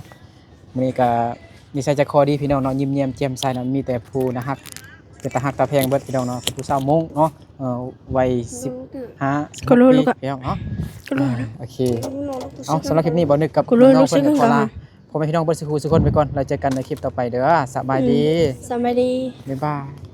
ມື້ນີ້ກະນິໄສໃຈຄໍດີພີ່ນ້ອງເນາະ ຍິ້ມແຍ້ມແຈ່ມໃສນະ ມີແຕ່ຜູ້ໜ້າຮັກ ເປັນຕາຮັກຕາແພງເບິດພີ່ນ້ອງເນາະ ເປັນຜູ້ສາວມົ້ງເນາະ. ເອີ ໄວສິບຫ້າ ສິບຫົກປີພີ່ນ້ອງເນາະ. ໂອເຄ ເອົາ ສຳລັບຄລິບນີ້ ບ່າວນຶກກັບນ້ອງໆເພິ່ນກໍຂໍລາພໍ່ແມ່ພີ່ນ້ອງເບິດສູ່ຜູ້ສູ່ຄົນໄປກ່ອນ ແລ້ວເຈີກັນໃນຄລິບຕໍ່ໄປເດີ້. ສະບາຍດີ ສະບາຍດີ ບາຍບາຍ.